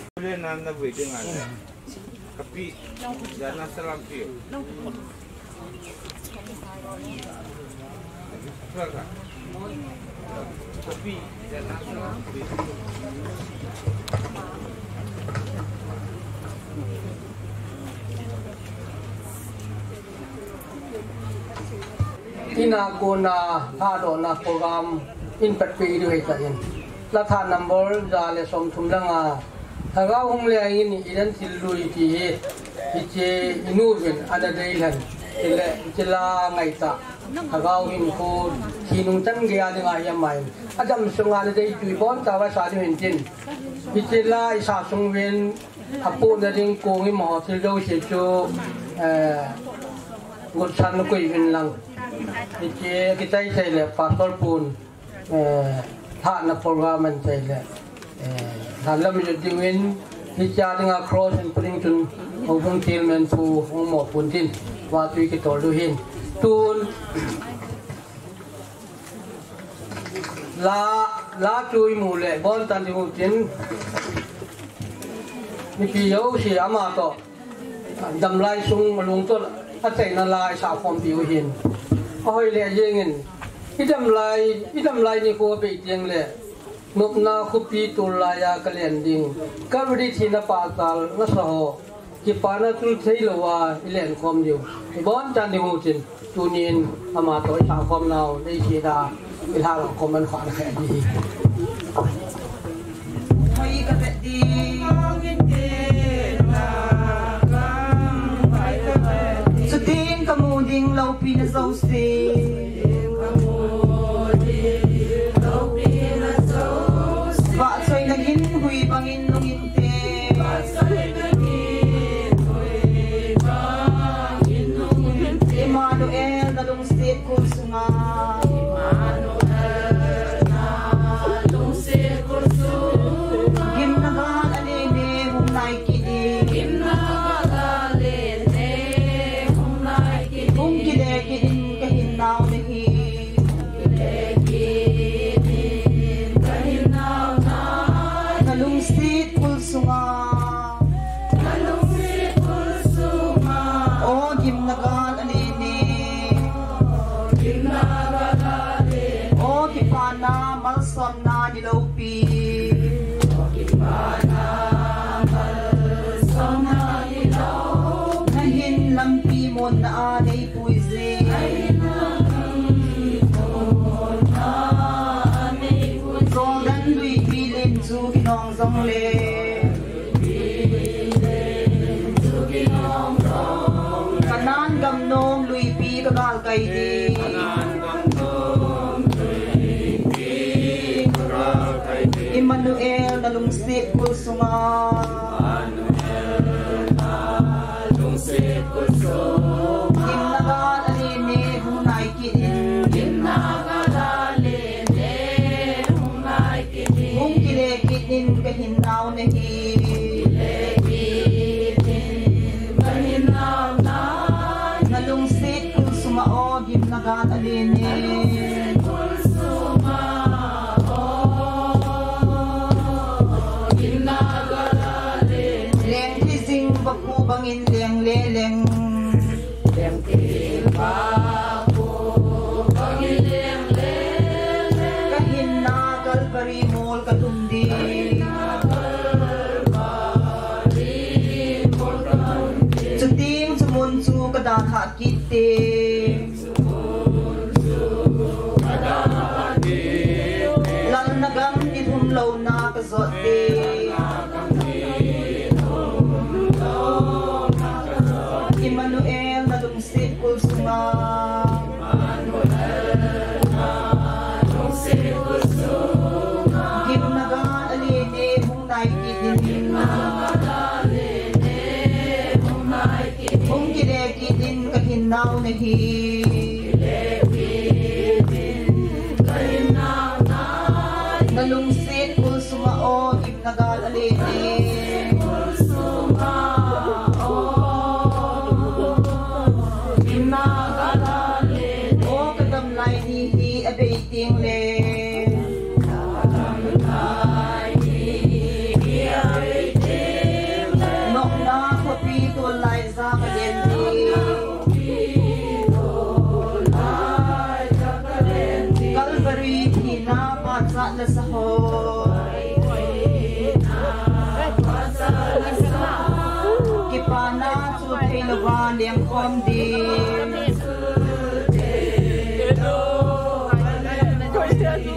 Kapi, jana salam pi. Kapi, jana salam pi. Ina kona lhadohna program in patpeh diu ahitan. La thah number ja le somthum langa Lhagao hung lengin i dan thil lui ti hi, hiche i nu vin ana dei lhen. Chule, hiche la ngaitah. Lhagao hinkho, thi nung chan gei a dinga hi amahin. Adam sunga ana dei tui bon tah uva sa diu hin tin. Hiche la i sa sung uvin, apohna ding kong imaho thil jouse chu, eh, gotsan koi uvin lang. Hiche kichai chai le Pastor pun. Eh, lhahna program ahin chai le, eh, lhan lam jot diuvin, hiche a dinga cross in put ding chun, houbung chairman pu, hung mo pun tin, vatui kitol diu hin. Tun, la, la chu i mu le, bon tan diu tin, mipi jouse ama toh, Damlai sung lungtol a chaina la i sa khom diu hin. Ahoi le jengin. I damlai, i damlai nikho bei teng le. Nopna khopi tol laiya ka len ding. Calvary thina pahtal nasa ho. Kipana tul thei louva i len khom diu. I bon chan ding u tin. Tunin ama toh i sa khom nau, nei si da, i lha lo khom man khwa na khe di. Hoi ka vet di. Chuting ka mu ding loupina jouse. Vahchoina hin hui bangin nungin te. Emmanuel, na lungset kul sunga. Emmanuel, na lungset kul sunga. Gimna gal a lene hung nai kit in. Gimna gal a lene hung nai kit in. Hung kile kit in ka hinnau na hi. Kile kit in ka hinnau na hi. Na lungset kul sunga. O gimna gal a lene. O kipana malsomna ni loupi. Na hin lampi monna a nei pui jing. Jordan luipi len chu kinong jongle. Kanan gam nom luipi ka gal kai di. Emmanuel, na lungset kul sunga. Gimna gal a lene hung nai kit in. Hung kile kit in ka hinnau na hi. Na lungset kul sunga o gimna gal a lene. Leng thei jing vakhu bangin leng le leng. Lalna gam ni thum louna ka jot ding. Emmanuel na lungset kul sunga. Gimna gal a lene hung nai kit in. Hung kile kit in ka hinnau na hi. Na lungset kul sunga o gimna gal a lene. O ka dam lai ni hi a bei ding le. Nopna khopi tol lai ja ka den ding. Calvary thina pachatna sa ho. Kipana chu thei louva lengkhom ding.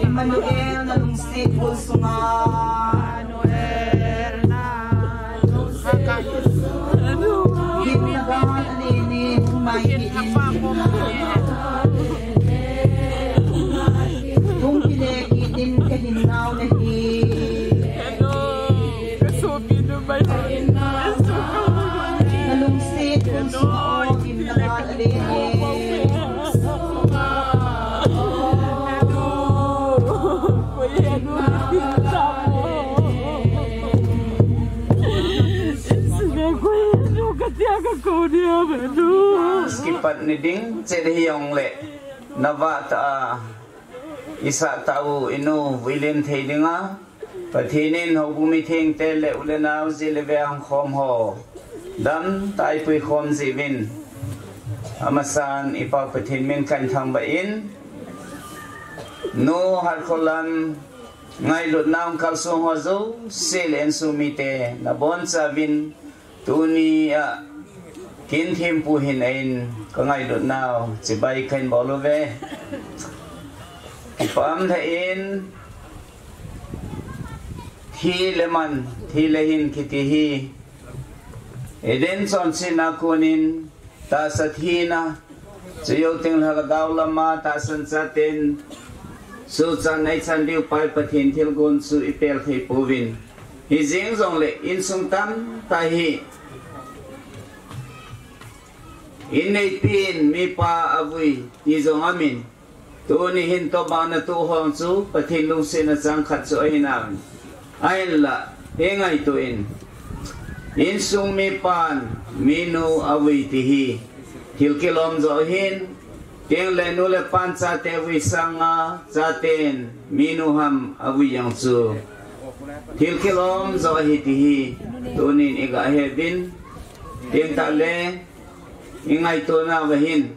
Emmanuel na lungset kul sunga. Gimna gal a lene hung nai kit in. Hung kile kit in ka hinnau na hi. Na lungset kul sunga o gimna gal a lene. Kipat ni ding chet hi jong le, na vah ta a, i sah tah u i nu vuilen thei dinga, Pathen in houbung mithengte le u le nao, ji le ve a hung khom ho, dam tah a i puikhom jiuvin, amasan i Pa Pathen min kahin thangvah in, Nu Hatkholam ngailutna a hung kalsong ho jouse le insung mite na bonchauvin, tuni a kin thempu hin a in ka ngailutna u chibai kahin bol uve. Kipah lheh in, thi le man, thi le hin kiti hi, Eden chonsetna kon in tahsa thina, chujou teng lhagao lama tahsan chaten suhchatna i chan diu Pai Pathen thilgon chu i pel thei pouvin. Hijeng jongle insung tamtah hi, inneipin mipa avui ti jong aumin, tuni hin tobang natoh hon chu Pathen lungsetna chang khat chu ahi nau. Ahinla, i ngaito in, insung mipan minu avui ti hi thil kilom joh ahin, tengle nu le pan chate avui sanga chaten minu ham avui jong chu thil kilom joh ahi ti hi tunin i gah he uvin, tengtah le i ngaito nauva hin,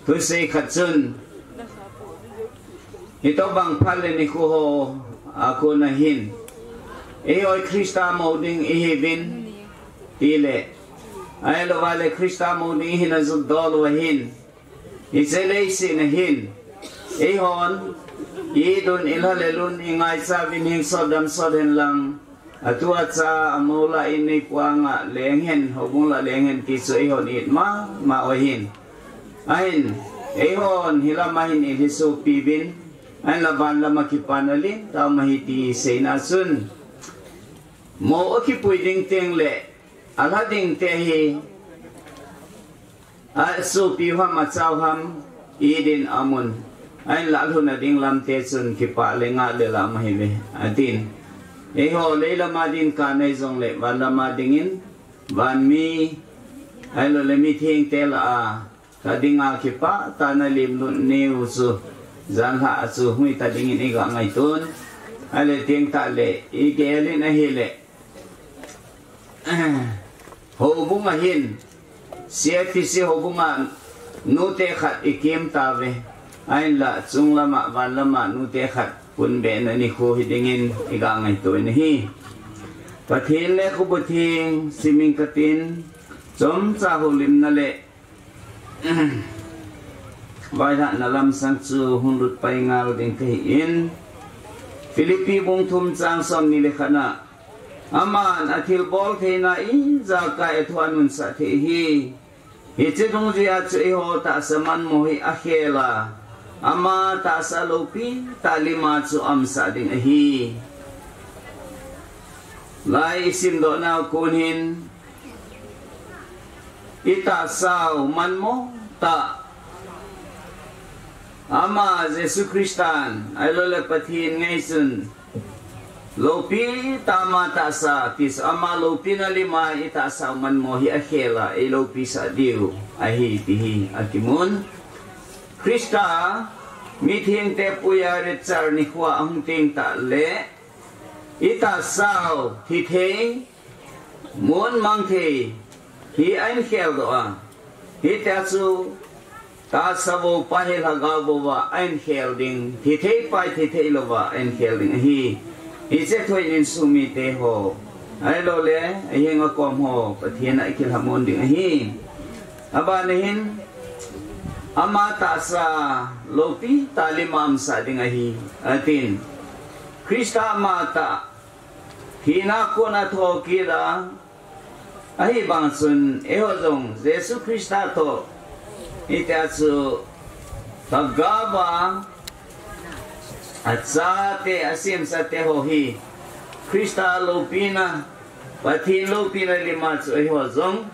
thusei khat chun, hitobang phat le nikho ho a kona hin, eiho Christa mou ding ihiuvin, tile, ahilouva le Christa mou ding ihina jotdol uva hin, hiche leiset a hin, eihon, i dun i lha le lun i ngaicha uvin hing sot dam sot hen lang, atu acha amou lah in nei puanga leng hen, houbung lah leng hen ti chu eihon it mama u ahin. Ahin, eihon hilama hin i lhisopi uvin, ahinla van lama kipana lentah um ahi ti seina chun, mou akipui ding tengle, alha ding te hi, asopi u ham, achau ham, Eden a amun, ahinla alhun a ding lamte chun kipah le ngah le lah um ahiuve, atin. Eiho leilama ding kanei jongle, van lama dingin, van mi, ahiloule mithengte lah a, kadinga kipah tah a na lemlut nau chu, janlhah a chu hung hita dingin i gah ngaiton. Ahile tengtah le, i gel in ahile, houbung a hin, C F C houbung a nute khat i kem tauve. Ahinla chunglam a, van lam a nute khat punbehna nikho hi dingin i gah ngaito in ahi. Pathen lekhabu theng simin katin, Chomcha houlimna le vailhahna lamsang chu hung lut pai ngal ding kahi in, Philippi bung thum chang somni le khat na, aman athilbol theina ijakai athu anunsah thei ahi. Hiche dungjuia chu eiho tahsa manmo hi akhel a, ama tahsa loupi tah lima chu aumsah ding ahi. Lai isimdoh nau kon hin, itahsau manmo tah, ama Jesu Christan, ahilouleh Pathen ngaichun loupi tah ama tahsa, ti chu ama loupina lima itahsau manmo hi akhel a, eiloupisah diu ahi ti hi akimun. Christa mithengte puia rapture nikhoa ahung teng tah le, itahsau thithei, mun mang thei hi ahin kheldoh a, hitia chu tahsa bou pa hi lhagao bouva ahin khel ding, thithei pa hi thithei louva ahin khel ding ahi. Hiche thu in insung mite ho, ahilouleh ahenga kom ho, Pathen a ikilhamon ding ahi. Abana hin, ama tahsa loupi tah lima aumsah ding ahi, atin. Christa ama tah, thina kona thokit a, ahivang chun eiho jong Jesu Christa toh hitia chu lhagaova achate, asemsate ho hi Christa loupina, Pathen loupina lima chu eiho jong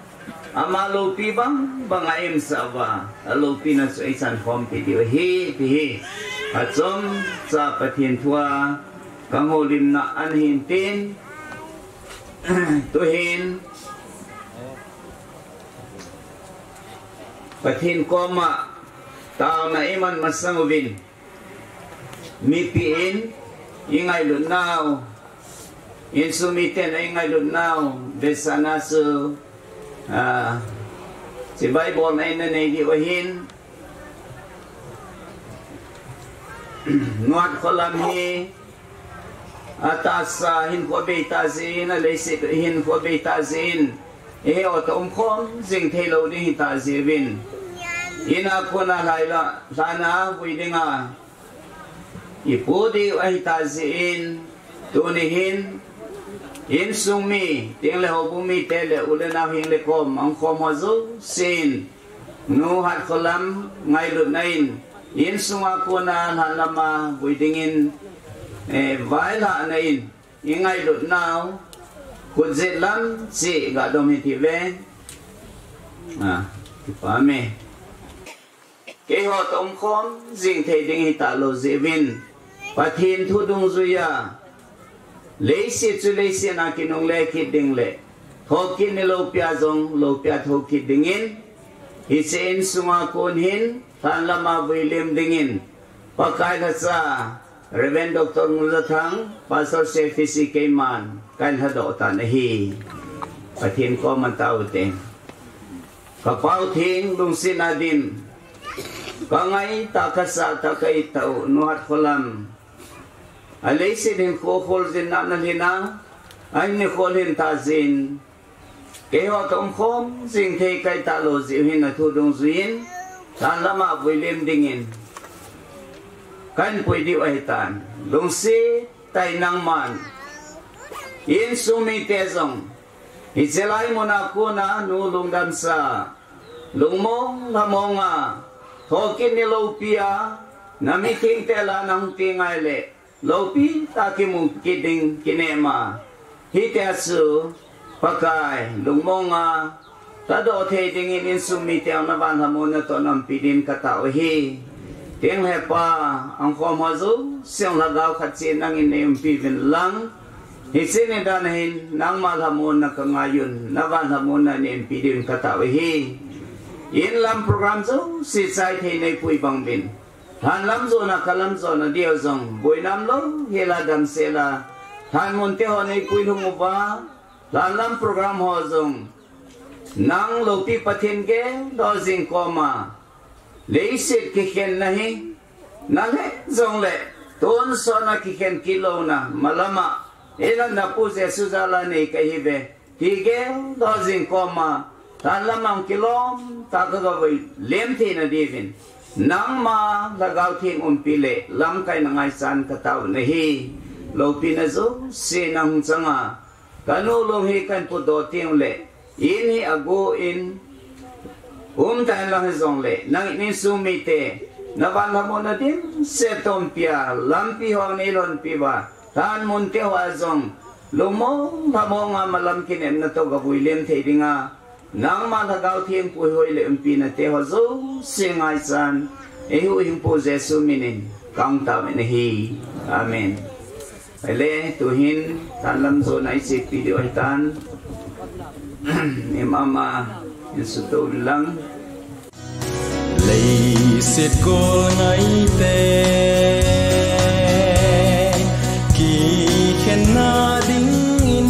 ama loupi bang banga aumsah uva, aloupina chu eichan khompi diu ahi, ti hi achomcha Pathen thua kahoulimna ana hin tin, tuhin Pathen koma taona iman masang uvin, mipi in ingailut nau, insung miten ingailut nau vesahna chu, ah, chibai bolna in nanei diu ahin, Nu Hatkholam hi atahsa hinkho abei tah jeh in, aleiset hinkho abei tah jeh in, eiho toh umkhom jing theilou ding ahitah jeh uvin, in a kona lhai la, lhan a vui dinga ipu diu ahitah jeh in, tuni hin insung mi, tengle houbung mite le u le nao heng le kom ahung khom ho jousen, Nu Hatkholam ngailutna in, insunga kona lhan lama vui dingin, eh, vailhahna in ingailut nau, khutjet lam cheh gadom hiti uve. Ah, kipa me. Keiho toh umkhom jing thei ding ahitah lou jeh uvin, Pathen thu dungjuia leiset chu leiset a kinungle kit ding le, thokit ni loupia jong loupia thokit dingin, hiche insunga kon hin lhan lama vuilim dingin, Pakai lhacha Reverend Doctor Ngulzathang, Pastor Sefisi keiman kahin lhadoh tan ahi. Pathen koma tao ute. Ka Pau Theng, lungsetna dim, ka ngaitah, ka sahtah, ka ittah u Nu Hatkholam, aleiset hinkho kholjinna ana lhin a, ahin nikho lhin tah jeh in, keiho toh umkhom jing thei ka ahitah lou jeh u hin athu dungjuiyin, lhan lama vuilim dingin kahin pui diu ahitan. Lungset tah in nangman, insung mite jong, hiche lai muna kona nu lungdamsa, lungmong lhamonga, thokit ni loupia, na mithengte lah a nahung teng ngai le, loupi tah a kimu kit ding kinepma, hitia chu Pakai, lungmonga lhadoh thei dingin insung mite jong na vanlhamonna toh na umpi dingin ka tao ahi. Tengle Pa, ahung khom ho jouse jong lhagao khat cheh in nangin nei umpi uvin lang, hiche ni dan a hin nangma lhamonna ka ngai un, na vanlhamonna nei umpi dingin ka tao ahi. In lam program jouse chai thei nei pui bang uvin, lhan lam jona ka lam jona diu jong boina umlou hel a damsel a, lhan munte ho nei puilhung uva, lhan lam program ho jong nang loupi Pathen geldoh jing koma, leiset kikhenna hi nalheh jongle, tonsot a kikhen kit louna malama, eiho na Pu Jesu jal a nei kahiuve ti geldoh jing koma, Thanlam a kilom tah a kagavui lem theina diuvin, nangma Lhagao Theng umpi le lamkaina ngaichan katao nahi. Loupina jouse nang changa, kanu long hi kahin pudoh teng le, in hi agu in, umtah in lang hijongle, nangin insung mite, navan lhamonna dimset toh umpia, lampi ho neilhonpi uva, thanmun te hoa jong, lungmong lhamong a malam kinepna toh gavui lem thei dinga, nangma Lhagao Theng puihoi le umpina te ho jouse ngaichan, eihuhhingpu Jesu minin, kahung tao nahi. Amen. Ahile, tuhin, thanlam jona ichepi diu ahitan. Imama, insuto lang. Leiset gol ngaite, kikhenna dingin,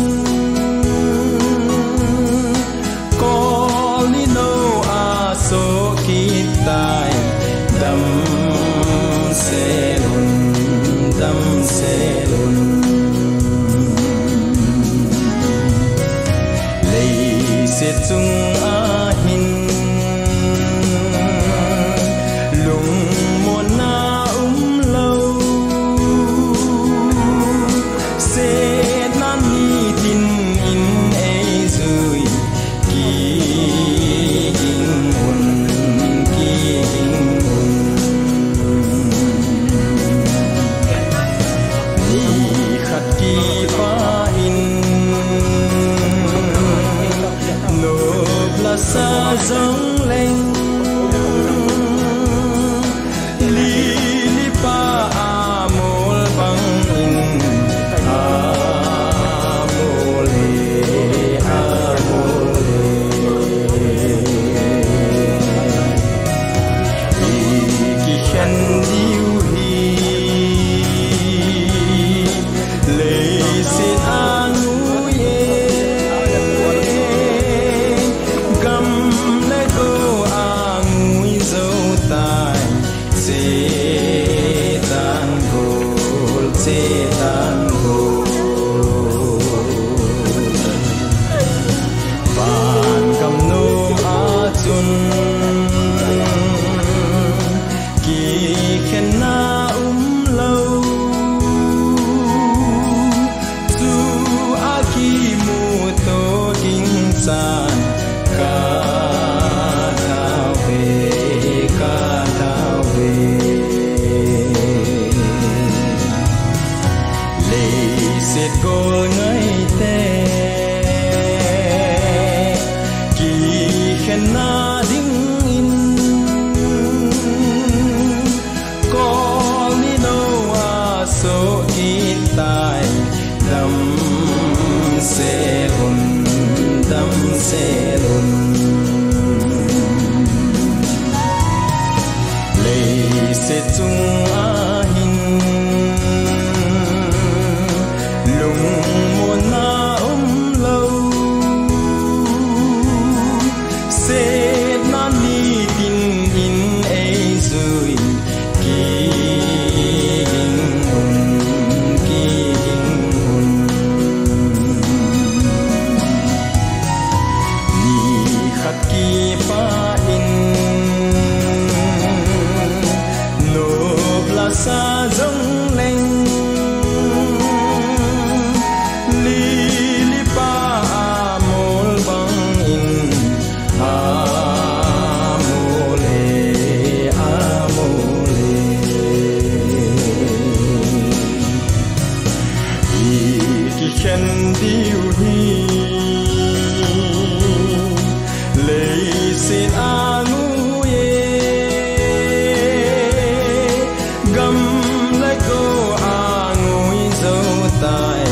kol ni nou a soh kit tai, damsel un, damsel un. Leiset chung ahin, lungmonna umlou, setna nitin in eijui, kiging un, kiging un. Nikhat kipah in, nop lasa jongleng, lili pa amol bangin, amol e, amol e. I kikhen diu hi, leiset angui e, gam le go angui jou tai, che tan gol, che tan gol. Van gam nom a chun, kikhenna umlou, chua kimuto ding chan, ka thao ve, ka thao ve. Leiset gol ngaite, kikhenna dingin, kol ni nou a soh kit tai, damsel un, damsel un. Leiset chung ahin, lungmonna umlou, setna nitin in eijui, kiging un, kiging un. Nikhat kipah in, nop lasa jongleng, lili pa amol bangin, amol e, amol e. I kikhen diu hi, leiset angui e, gam le go angui jou tai,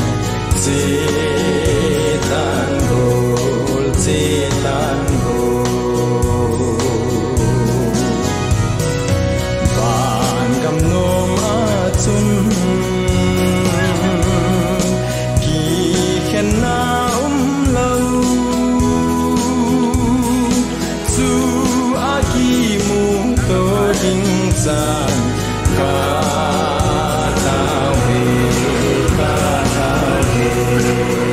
che tan gol, che tan gol. Van gam nom a chun, kikhenna umlou, chua kimuto ding chan, ka thao ve, ka thao ve.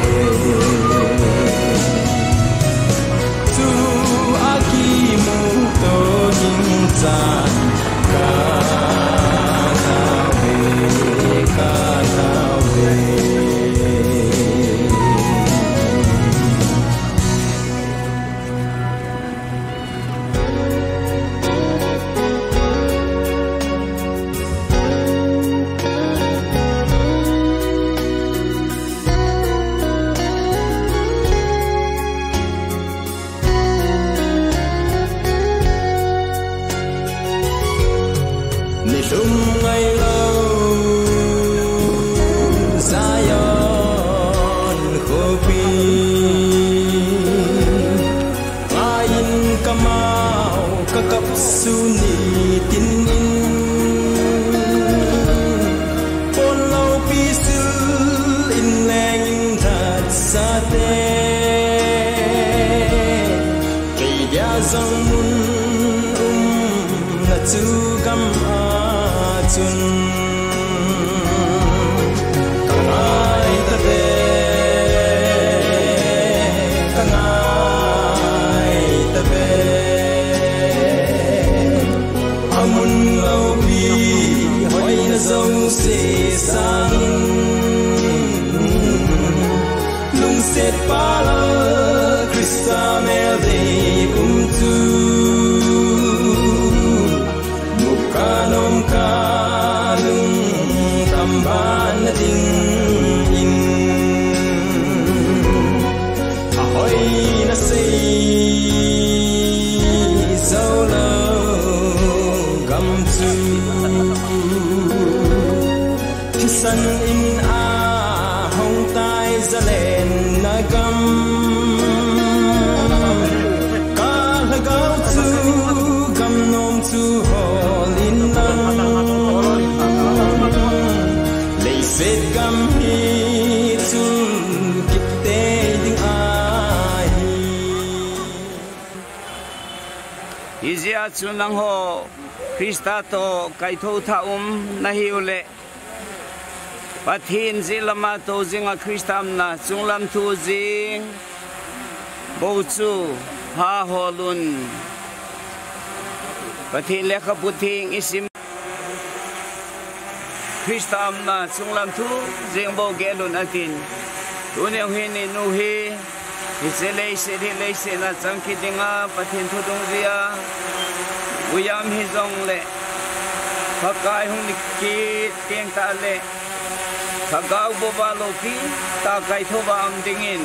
Sangmun umna chu gam a chun ka ngai ta ve, ka ngai ta ve. A mun lopi hoina jouse sangin, lungset pal Christa mel dei um chu, muka nom ka lungkham ban na dingin, a hoina sei jou lou gam chu thisan in a hong tai, zalenna gam. Ka lhagao chu gam nom chu hol in lang, leiset gam hi chun kit tei ding ahi. Hijeh a chu nangho Christa toh kaitho tha um nahiu leh, Pathen jeh lama tou jinga Christa umna chunglam thu jing bou chu ha hol un. Pathen lekhabu theng i sim, Christa umna chunglam thu jing bou gel un atin. Tuni hin i nu hi, hiche leiset hi leiset a chang kit dinga Pathen thu dungjuia, buiam hijongleh, Pakai hung ni kit teng tahleh, lhagao bou a lopi tah a kaitho a um dingin,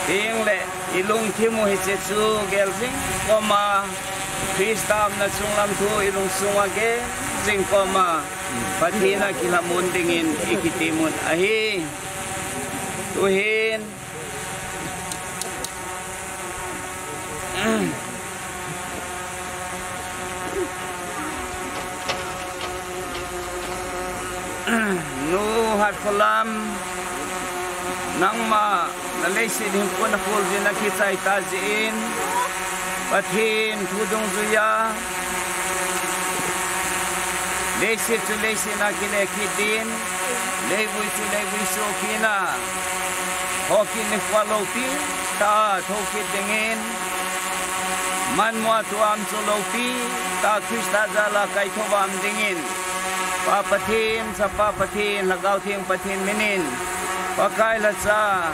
tengleh i lungthim u hiche chu gel jing koma, Christa umna chunglam thu i lungsung a gel jing koma, Pathen a kilhamon dingin i kitem un ahi. Tuhin Nu Hatkholam, nangma na leiset hinkho na kholjin a kichai tah jeh in, Pathen thu dungjuia, leiset chu leiset a kile kit din, leivui chu leivui soh kit a, hokit nikho a lopi tah a thokit dingin, manmo a tuam chu lopi tah a Christa jal a kaitho a um dingin, Pa Pathen, Chapa Pathen, Lhagao Theng Pathen minin, Pakai lhacha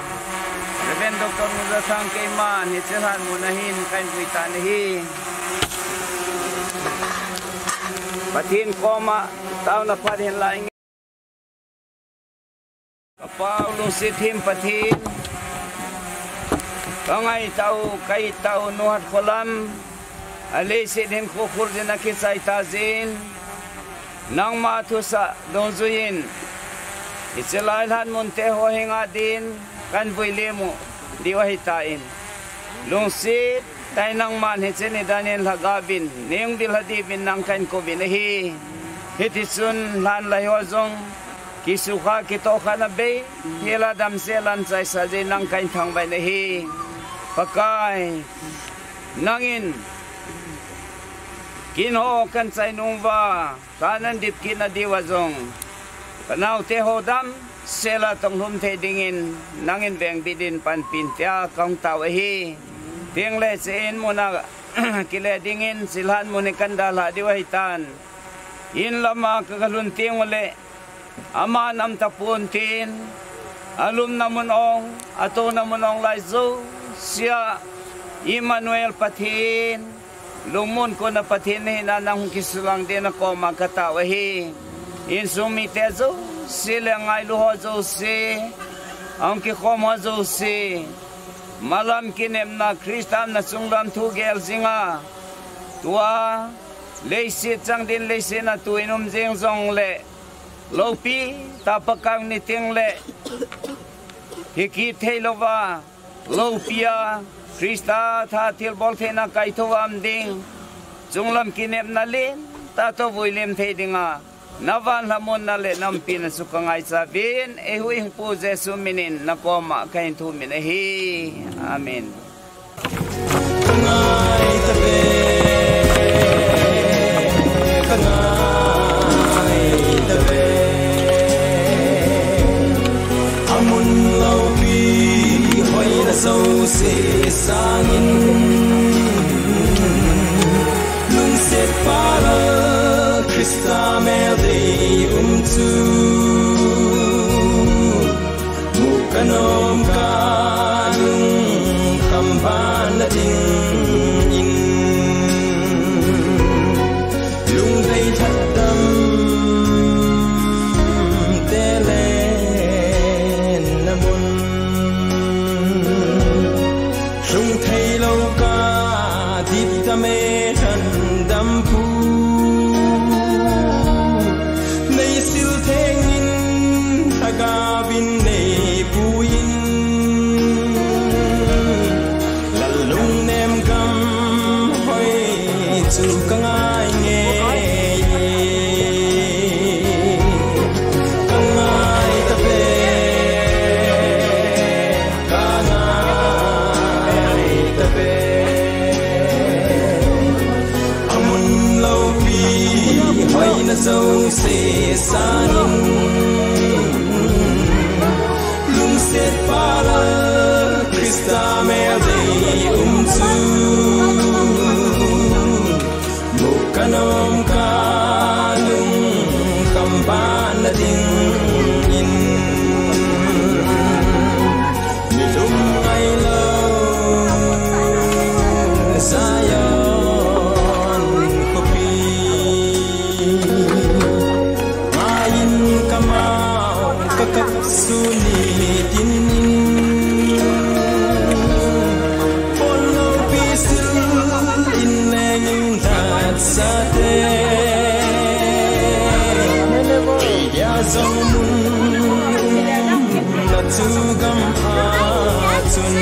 Reverend Doctor Nujathang keiman hiche lhanmun a hin kahin vui tan ahi. Pathen koma taona phat hin la inge. Ka Pa u lungset them Pathen, ka ngai tah u, ka it tah u Nu Hatkholam, a leiset hinkho kholjin a kichai tah jeh in, nangma thusah dungjuiyin, hiche lai lhanmun te ho henga din, kahin vui lemu diu ahitan. Lungset tah in nangman hiche nidan in lhagao vin, nei hung vil lha diuvin nang kahin kouvin ahi. Hitichun lhan lai ho jong, kisukha, kitohkhana bei, hila damsel a nachaisah jeh in nang kahin thangvah in ahi. Pakai, nangin, kin ho kahin chai nung uva, ka nan dip kit na diuva jong, ka naote ho damsel a tong lhum thei dingin, nangin vengbit in panpin tia kahung tao ahi. Tengle hiche in mun a kile dingin, hiche lhanmun hi kahin dalhah diu ahitan. In lama ka, ka lhun teng uleh, aman aum tapon tin, alumna mun ong, atouna mun ong lai jousea, Emmanuel Pathen, lungmon kona Pathen nahina nang hung kisulang din nakoma katao ahi. Insung mite jouse le ngailu ho jouse, ahung kikhom ho jouse, malam kinepna Christa umna chunglam thu gel jinga, tua leiset chang din leiset a tuin um jing jongle, loupi tah Pakai hung ni tengle, hikit thei louva, loupia Christa tha thilbol theina kaitho a um ding, chunglam kinepna lentah toh vuilem thei dinga, na van lhamonna le na umpina chu ka ngaichauvin, eihuhhingpu Jesu minin nakoma kahin thumin ahi. Amen. Ngai ta ve, ka ngai ta ve. Amun loupi hoina jouse sangin, lungset pala Krista mel dei um chu. Mu ka nom ka lungkham ban na dingin, lungdei lhadam te le na mun. Lhung thei lou ka dip ta me lhan dam pu. Nei sil theng in, lhagao vin nei pu in. Lal lungnem gam hoi chu ka ngai nge. Ka ngai ta ve, ka ngai ta ve. Amun loupi hoina jouse sangin, lungset pala Krista mel dei um chu. Mu ka nom ka lungkham ban na dingin, mi lungngai lou Zion khopi. Ngai in ka mau ka kap sun nitin, pon loupi sil in leng in lhat sa te. Kei dia jong mun um na chu gam a chun.